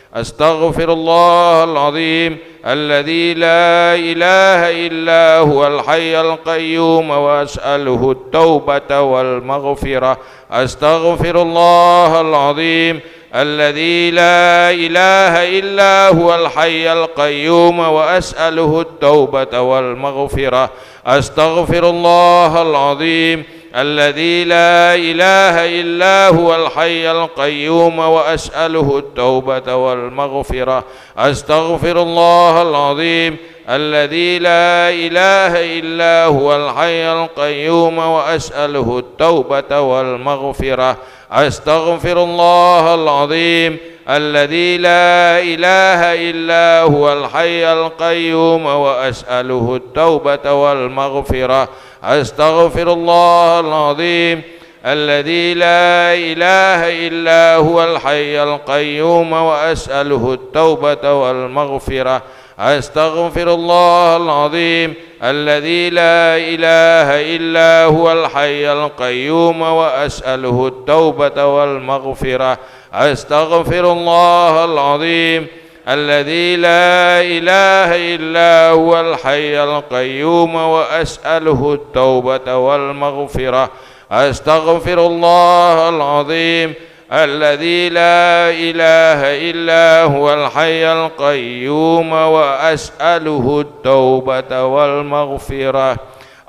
Astaghfirullahal azim alladzi la ilaha illa huwal hayyul qayyum wa as'aluhu taubata wal maghfirah. Astaghfirullahal azim alladzi la ilaha illa huwal hayyul qayyum wa as'aluhu taubata wal maghfirah. Astaghfirullahal azim alladzi la ilaha illa huwal hayyul qayyum wa as'aluhu taubata wal maghfirah. Astaghfirullahal azim alladzi la ilaha illa huwal hayyul qayyum wa as'aluhu taubata wal maghfirah. Astaghfirullahal azim alladzi la ilaha illa huwal hayyul qayyum wa as'aluhu taubata wal maghfirah. Astaghfirullahal azim alladzi la ilaha illa huwal hayyul qayyum wa as'aluhu taubata wal maghfirah. Astaghfirullahal azim alladzi la ilaha illa huwal hayyul qayyum wa as'aluhu taubata wal maghfirah. Astaghfirullahal azim alladzi la ilaha illa huwal hayyul qayyum wa as'aluhu taubata wal maghfirah. Astaghfirullahal azim alladzi la ilaha illa huwal hayyul qayyum wa as'aluhu taubata wal maghfirah.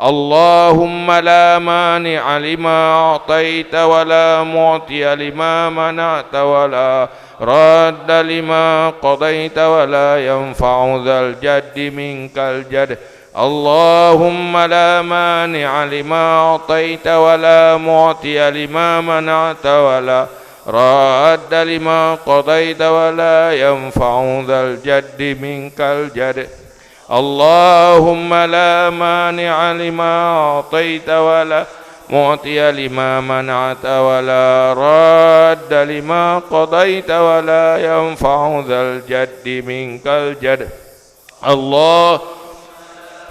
Allahumma la mani'a lima a'taita wa la mu'tiya lima mana'ta wa la radda lima qadaita wa la yanfa'u dzal jaddi minkal jadd. Allahumma la mani'a lima a'taita wa la mu'tiya lima mana'ta wa la radda lima qadaita wa la yanfa'u dzal jaddi minkal jadd. Allahumma la mani'a lima a'taita wa la mu'tiya lima mana'ta wa la radda lima qadaita wa la yanfa'u dzal jaddi minkal jadd. Allah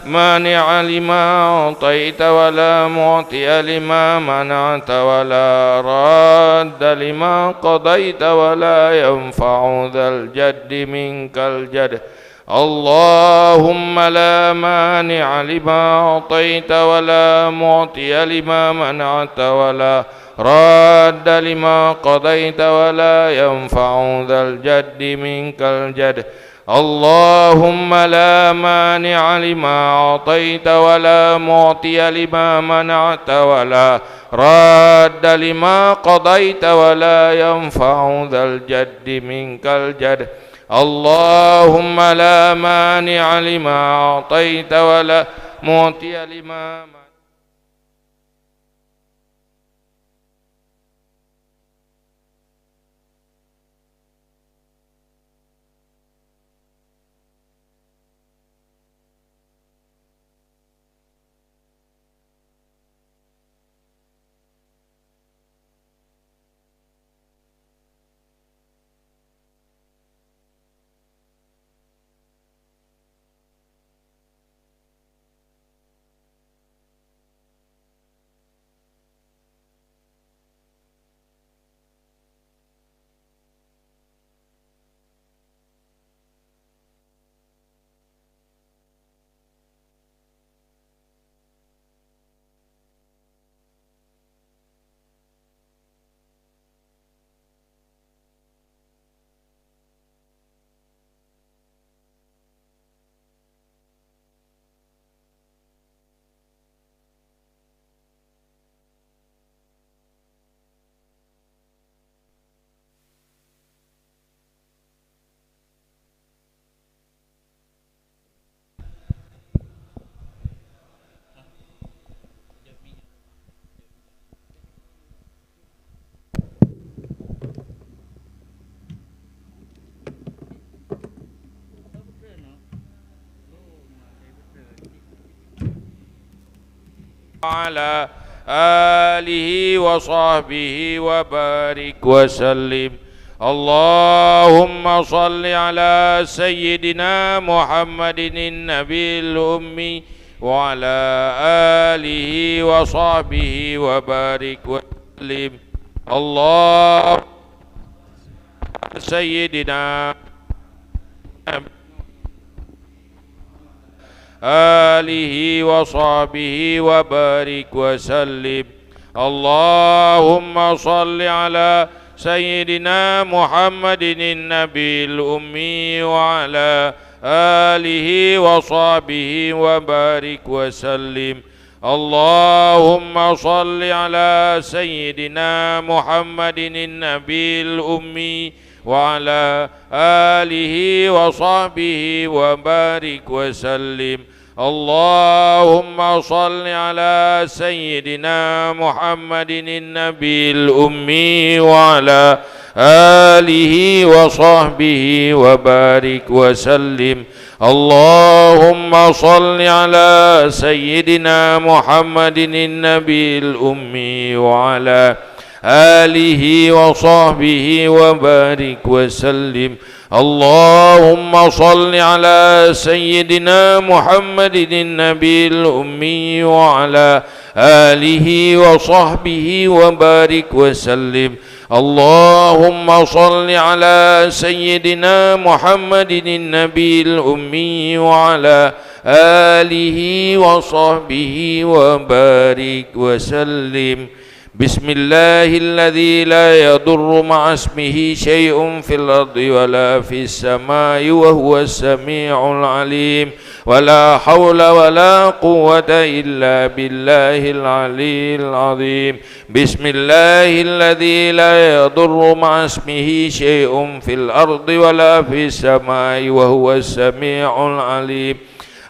mani'a lima a'taita wa la mu'tiya lima mana'ta wa la radda lima qadaita wa la yanfa'u dzal jaddi minkal jadd. Allahumma la mani'a lima a'taita wa la mu'tiya lima mana'ta wa la radda lima qadaita wa la yanfa'u dzal jaddi minkal jadd. Allahumma la mani'a lima a'taita wa la mu'tiya lima mana'ta wa la radda lima qadaita wa la yanfa'u dzal jaddi minkal jadd. Allahumma la mani'a lima a'taita wa la mu'tiya lima وعلى آله وصحبه وبارك وسلم. اللهم صل على سيدنا محمد النبي الأمي وعلى آله وصحبه وبارك وسلم. اللهم سيدنا آله وصحبه وبارك وسلم. اللهم صل على سيدنا محمد النبي الأمي وعلى آله وصحبه وبارك وسلم. اللهم صل على سيدنا محمد النبي الأمي وعلى آله وصحبه وبارك وسلم. اللهم صل على سيدنا محمد النبي الأمي وعلى آله وصحبه وبارك وسلم. اللهم صل على سيدنا محمد النبي الأمي وعلى آله وصحبه وبارك وسلم. اللهم صل على سيدنا محمد النبي الأمي وعلى آله وصحبه وبارك وسلم. اللهم صل على سيدنا محمد النبي الأمي وعلى آله وصحبه وبارك وسلم. بسم الله الذي لا يضر مع اسمه شيء في الأرض ولا في السماء وهو السميع العليم. ولا حول ولا قوة إلا بالله العلي العظيم. بسم الله الذي لا يضر مع اسمه شيء في الأرض ولا في السماء وهو السميع العليم.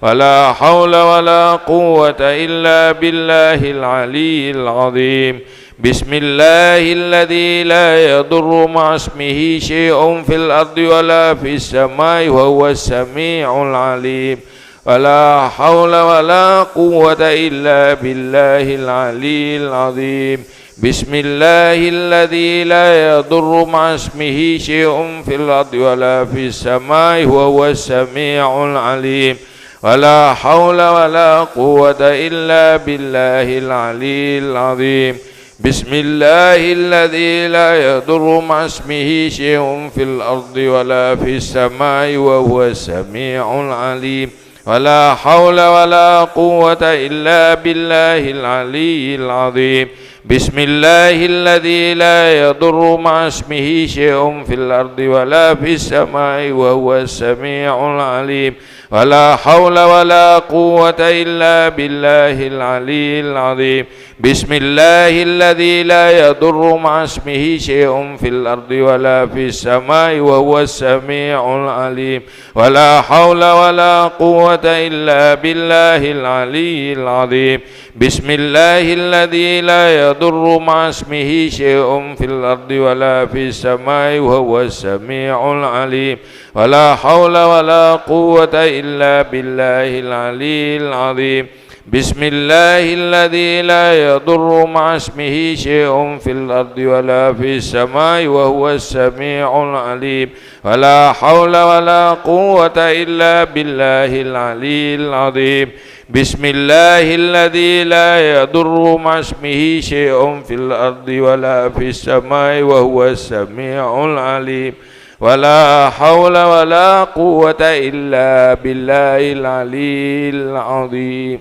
ولا حول ولا قوة إلا بالله العلي العظيم. بسم الله الذي لا يضر مع اسمه شيء في الأرض ولا في السماء وهو السميع العليم. ولا حول ولا قوة إلا بالله العلي العظيم. بسم الله الذي لا يضر مع اسمه شيء في الأرض ولا في السماء وهو السميع العليم. ولا حول ولا قوة إلا بالله العلي العظيم. بسم الله الذي لا يضر مع اسمه شيء في الأرض ولا في السماء وهو السميع العليم. ولا حول ولا قوة إلا بالله العلي العظيم. بسم الله الذي لا يضر مع اسمه شيء في الأرض ولا في السماء وهو السميع العليم. ولا حول ولا قوة إلا بالله العلي العظيم. بسم الله الذي لا يضر مع اسمه شيء في الأرض ولا في السماء وهو السميع العليم. ولا حول ولا قوة إلا بالله العلي العظيم. بسم الله الذي لا يضر مع اسمه شيء في الأرض ولا في السماء وهو السميع العليم. ولا حول ولا قوة إلا بالله العلي العظيم. بسم الله الذي لا يضر مع اسمه شيء في الأرض ولا في السماء وهو السميع العليم. ولا حول ولا قوة إلا بالله العلي العظيم. بسم الله الذي لا يضر مع اسمه شيء في الأرض ولا في السماء وهو السميع العليم. ولا حول ولا قوة إلا بالله العلي العظيم.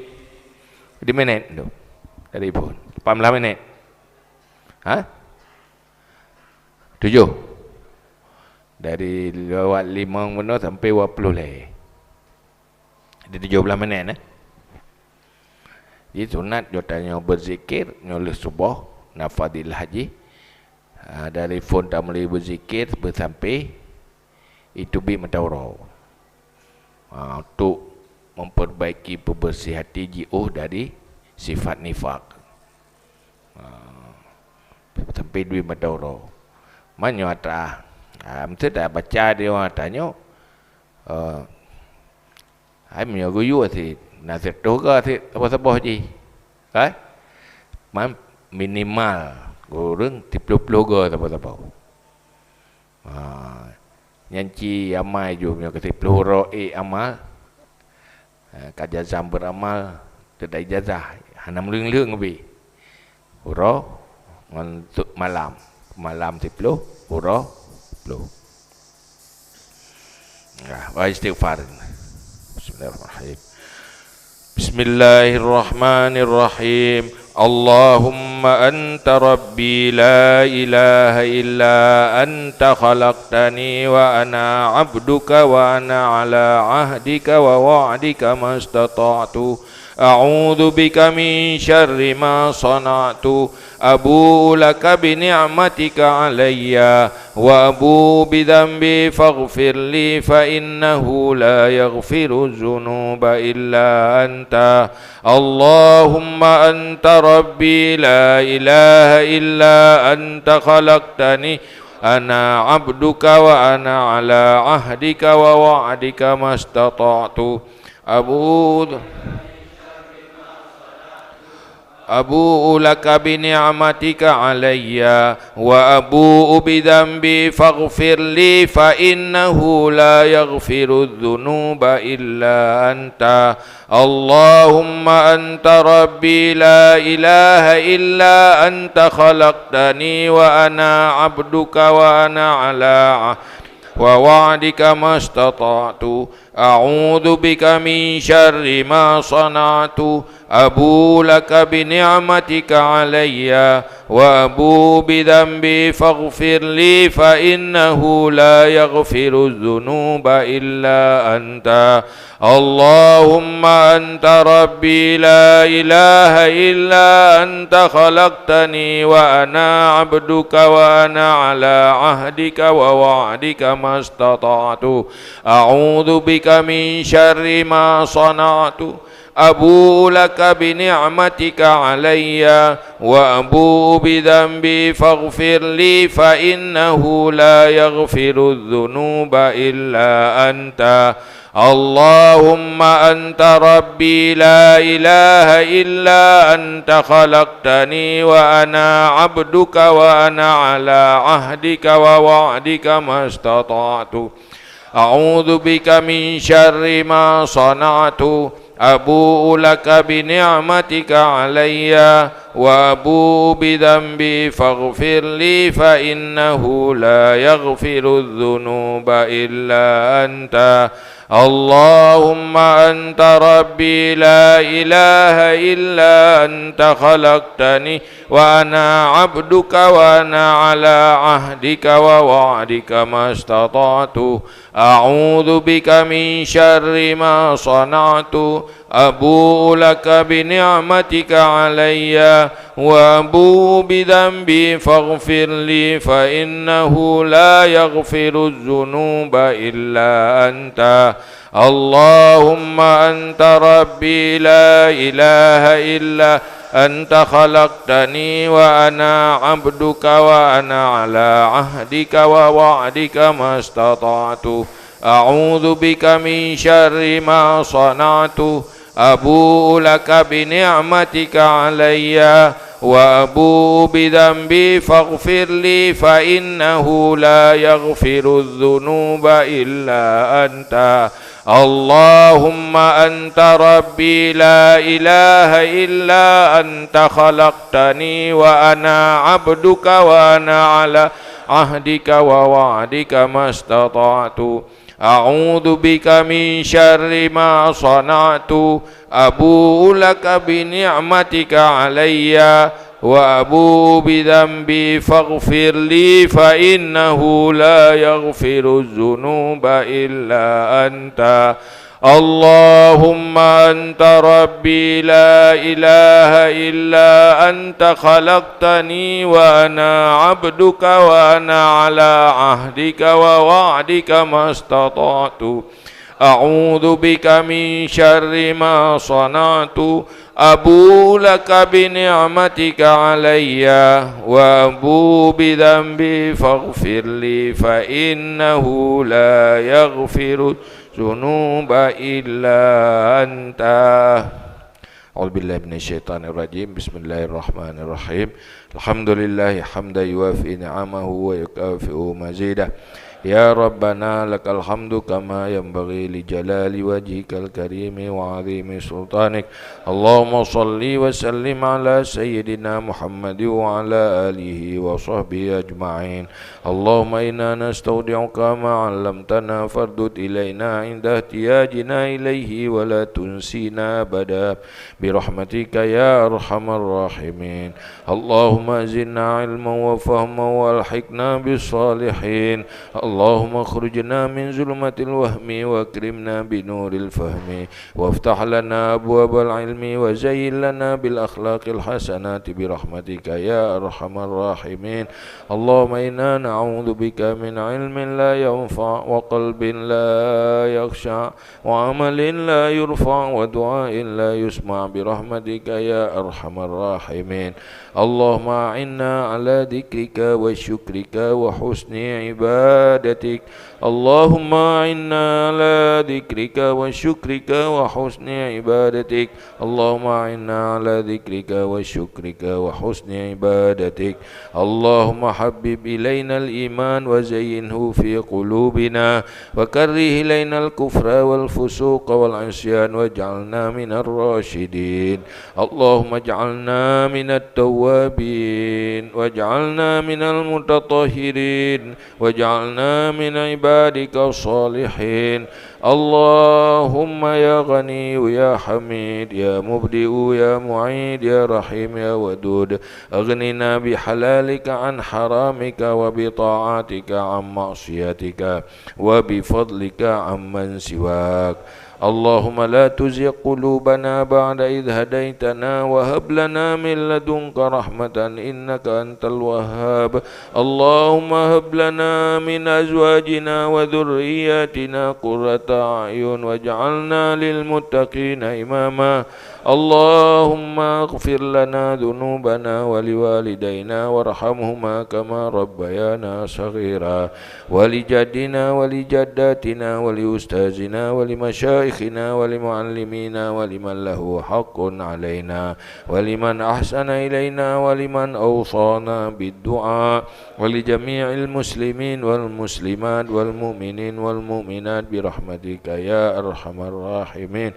Di minit tu. Dari pun. Lapan belas minit. Ha? Tujuh. Dari lewat lima bunoe sampai dua puluh lé. Di tujuh belas minit, eh. Jadi sunat jih tanyoe berzikir, nyoe lheueh suboh, na fadilah jih. Ha, dari phon tameuli berzikir, beusampai, itu bit mata uroe. Ha, untuk memperbaiki, peubeureuséh até jiôh dari sifat nifak. Ha, sampai dua mata uroe. Meunyoe atra, ha, meusti tabaca di ruang atra nyoe, eh, hai meunyoe geuyue cit, na sireutôh ga cit saboh-saboh jih. Kan? Man minimal ureuëng siploh-ploh goe saboh-saboh. Ha, nyan ci amai ju meunyoe ka siploh uroe ék amal. Ha, ka jazam beuramal, teuda ijazah, hana meuleueng-leueng leubeh. Uroe ngon tu-, malam. Malam siploh, uroe siploh. Nah, baca istighfar. Bismillahirrahmanirrahim. Bismillahirrahmanirrahim. Allahumma anta rabbi la ilaha illa anta khalaqtani wa ana abduka wa ana ala ahdika wa wa'dika mastata'tu. A'udzu bika min syarri ma sana'tu. Abu'u laka bi ni'matika alayya wa abu'u bi dzanbi faghfir li fa innahu la yaghfiru dzunuba illa anta. Allahumma anta rabbi la ilaha illa anta khalaqtani ana abduka wa ana ala ahdika wa wa'dika mastata'tu. Abu'u Abu'u laka bi ni'matika alayya wa abu'u bi dzanbi faghfir li fa innahu la yaghfiru dzunuba illa anta. Allahumma anta rabbi la ilaha illa anta khalaqtani wa ana abduka wa ana ala ahdika wa wa'dika mastata'tu. A'udzu bika min syarri ma sana'tu. Abu'u laka bi ni'matika alayya wa abu'u bi dzanbi faghfir li fa innahu la yaghfiru dzunuba illa anta. Allahumma anta rabbi la ilaha illa anta khalaqtani wa ana abduka wa ana ala ahdika wa wa'dika mastata'tu. A'udzu bika min syarri ma sana'tu. Abu'u laka bi ni'matika alayya wa abu'u bi dzanbi faghfir li fa innahu la yaghfiru dzunuba illa anta. Allahumma anta rabbi la ilaha illa anta khalaqtani wa ana abduka wa ana ala ahdika wa wa'dika mastata'tu. A'udzu bika min syarri ma sana'tu. Abu'u laka bi ni'matika alayya wa abu'u bi dzanbi faghfir li fa innahu la yaghfiru dzunuba illa anta. Allahumma anta rabbi la ilaha illa anta khalaqtani wa ana abduka wa ana ala ahdika wa wa'dika mastata'tu. A'udzu bika min syarri ma sana'tu. Abu'u laka bi ni'matika alayya wa abu'u bi dzanbi faghfir li fa innahu la yaghfiru dzunuba illa anta. Allahumma anta rabbi la ilaha illa anta khalaqtani wa ana abduka wa ana ala ahdika wa wa'dika mastata'tu. A'udzu bika min syarri ma sana'tu. Abu'u laka bi ni'matika alayya wa abu'u bi dzanbi faghfir li fa innahu la yaghfiru dzunuba illa anta. Allahumma anta rabbi la ilaha illa anta khalaqtani wa ana abduka wa ana ala ahdika wa wa'dika mastata'tu. A'udzu bika min syarri ma sana'tu. Abu'u laka bi ni'matika alayya wa abu'u bi dzanbi faghfir li fa innahu la yaghfiru dzunuba illa anta. Allahumma anta rabbi la ilaha illa anta khalaqtani wa ana abduka wa ana ala ahdika wa wa'dika mastata'tu. A'udzu bika min syarri ma sana'tu. Abu'u laka bi ni'matika alayya wa abu'u bi dzanbi faghfir li fa innahu la yaghfiru dzunuba illa anta. أعوذ بالله من الشيطان الرجيم. بسم الله الرحمن الرحيم. الحمد لله حمدا يوافي نعمه ويكافئ مزيده. يا ربنا لك الحمد كما ينبغي لجلال وجهك الكريم وعظيم سلطانك. اللهم صل وسلم على سيدنا محمد وعلى آله وصحبه أجمعين. اللهم إنا نستودعك ما علمتنا فاردد إلينا عند احتياجنا إليه ولا تنسنا أبدا برحمتك يا أرحم الراحمين. اللهم زدنا علما وفهما وألحقنا بالصالحين. اللهم أخرجنا من ظلمات الوهم وأكرمنا بنور الفهم وافتح لنا أبواب العلم وزين لنا بالأخلاق الحسنات برحمتك يا أرحم الراحمين. اللهم إنا نعوذ بك من علم لا ينفع وقلب لا يخشع وعمل لا يرفع ودعاء لا يسمع برحمتك يا أرحم الراحمين. اللهم أعنا على ذكرك وشكرك وحسن عبادتك. اللهم أعنا على ذكرك وشكرك وحسن عبادتك. اللهم أعنا على ذكرك وشكرك وحسن عبادتك. اللهم حبب إلينا الإيمان وزينه في قلوبنا وكره إلينا الكفر والفسوق والعصيان واجعلنا من الراشدين. اللهم اجعلنا من التوابين واجعلنا من المتطهرين واجعلنا من عبادك الصالحين. اللهم يا غني يا حميد يا مبدئ يا معيد يا رحيم يا ودود، أغننا بحلالك عن حرامك وبطاعتك عن معصيتك وبفضلك عمن سواك. اللهم لا تزغ قلوبنا بعد إذ هديتنا وهب لنا من لدنك رحمة إنك أنت الوهاب. اللهم هب لنا من أزواجنا وذرياتنا قرة أعين واجعلنا للمتقين إماما. اللهم اغفر لنا ذنوبنا ولوالدينا وارحمهما كما ربيانا صغيرا. ولجدنا ولجداتنا ولأستاذنا ولمشايخنا ولمعلمينا ولمن له حق علينا ولمن أحسن إلينا ولمن أوصانا بالدعاء ولجميع المسلمين والمسلمات والمؤمنين والمؤمنات برحمتك يا أرحم الراحمين.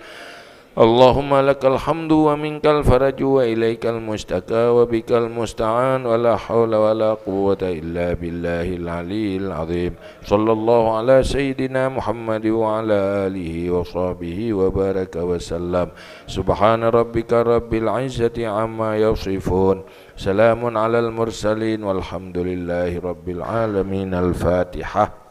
اللهم لك الحمد ومنك الفرج وإليك المشتكى وبك المستعان ولا حول ولا قوة إلا بالله العلي العظيم. صلى الله على سيدنا محمد وعلى آله وصحبه وبارك وسلم. سبحان ربك رب العزة عما يصفون. سلام على المرسلين والحمد لله رب العالمين. الفاتحة.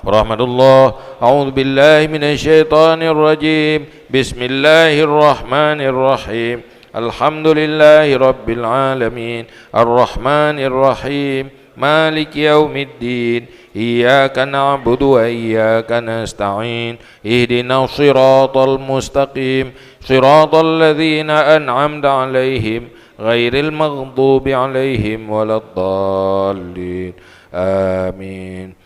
ورحمة الله. أعوذ بالله من الشيطان الرجيم. بسم الله الرحمن الرحيم. الحمد لله رب العالمين. الرحمن الرحيم. مالك يوم الدين. إياك نعبد وإياك نستعين. اهدنا الصراط المستقيم. صراط الذين أنعمت عليهم غير المغضوب عليهم ولا الضالين. آمين.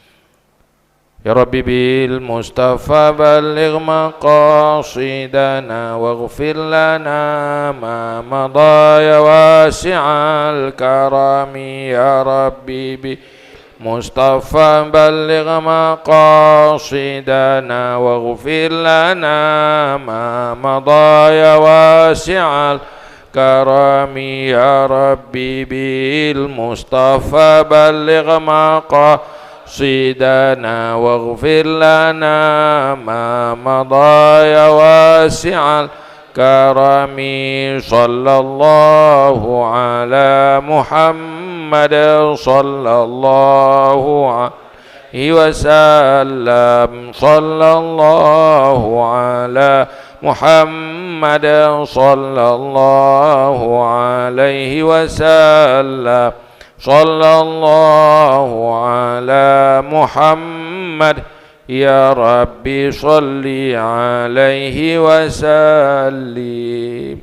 يا رب بالمصطفى بلغ مقاصدنا واغفر لنا ما مضى يا واسع الكرم. يا رب بالمصطفى بلغ مقاصدنا واغفر لنا ما مضى يا واسع الكرم. يا رب بالمصطفى بلغ مقاصدنا واغفر لنا ما مضى يا واسع الكرم. صلى الله على محمد صلى الله عليه وسلم. صلى الله على محمد صلى الله عليه وسلم. صلى الله على محمد. يا رب صل عليه وسلم.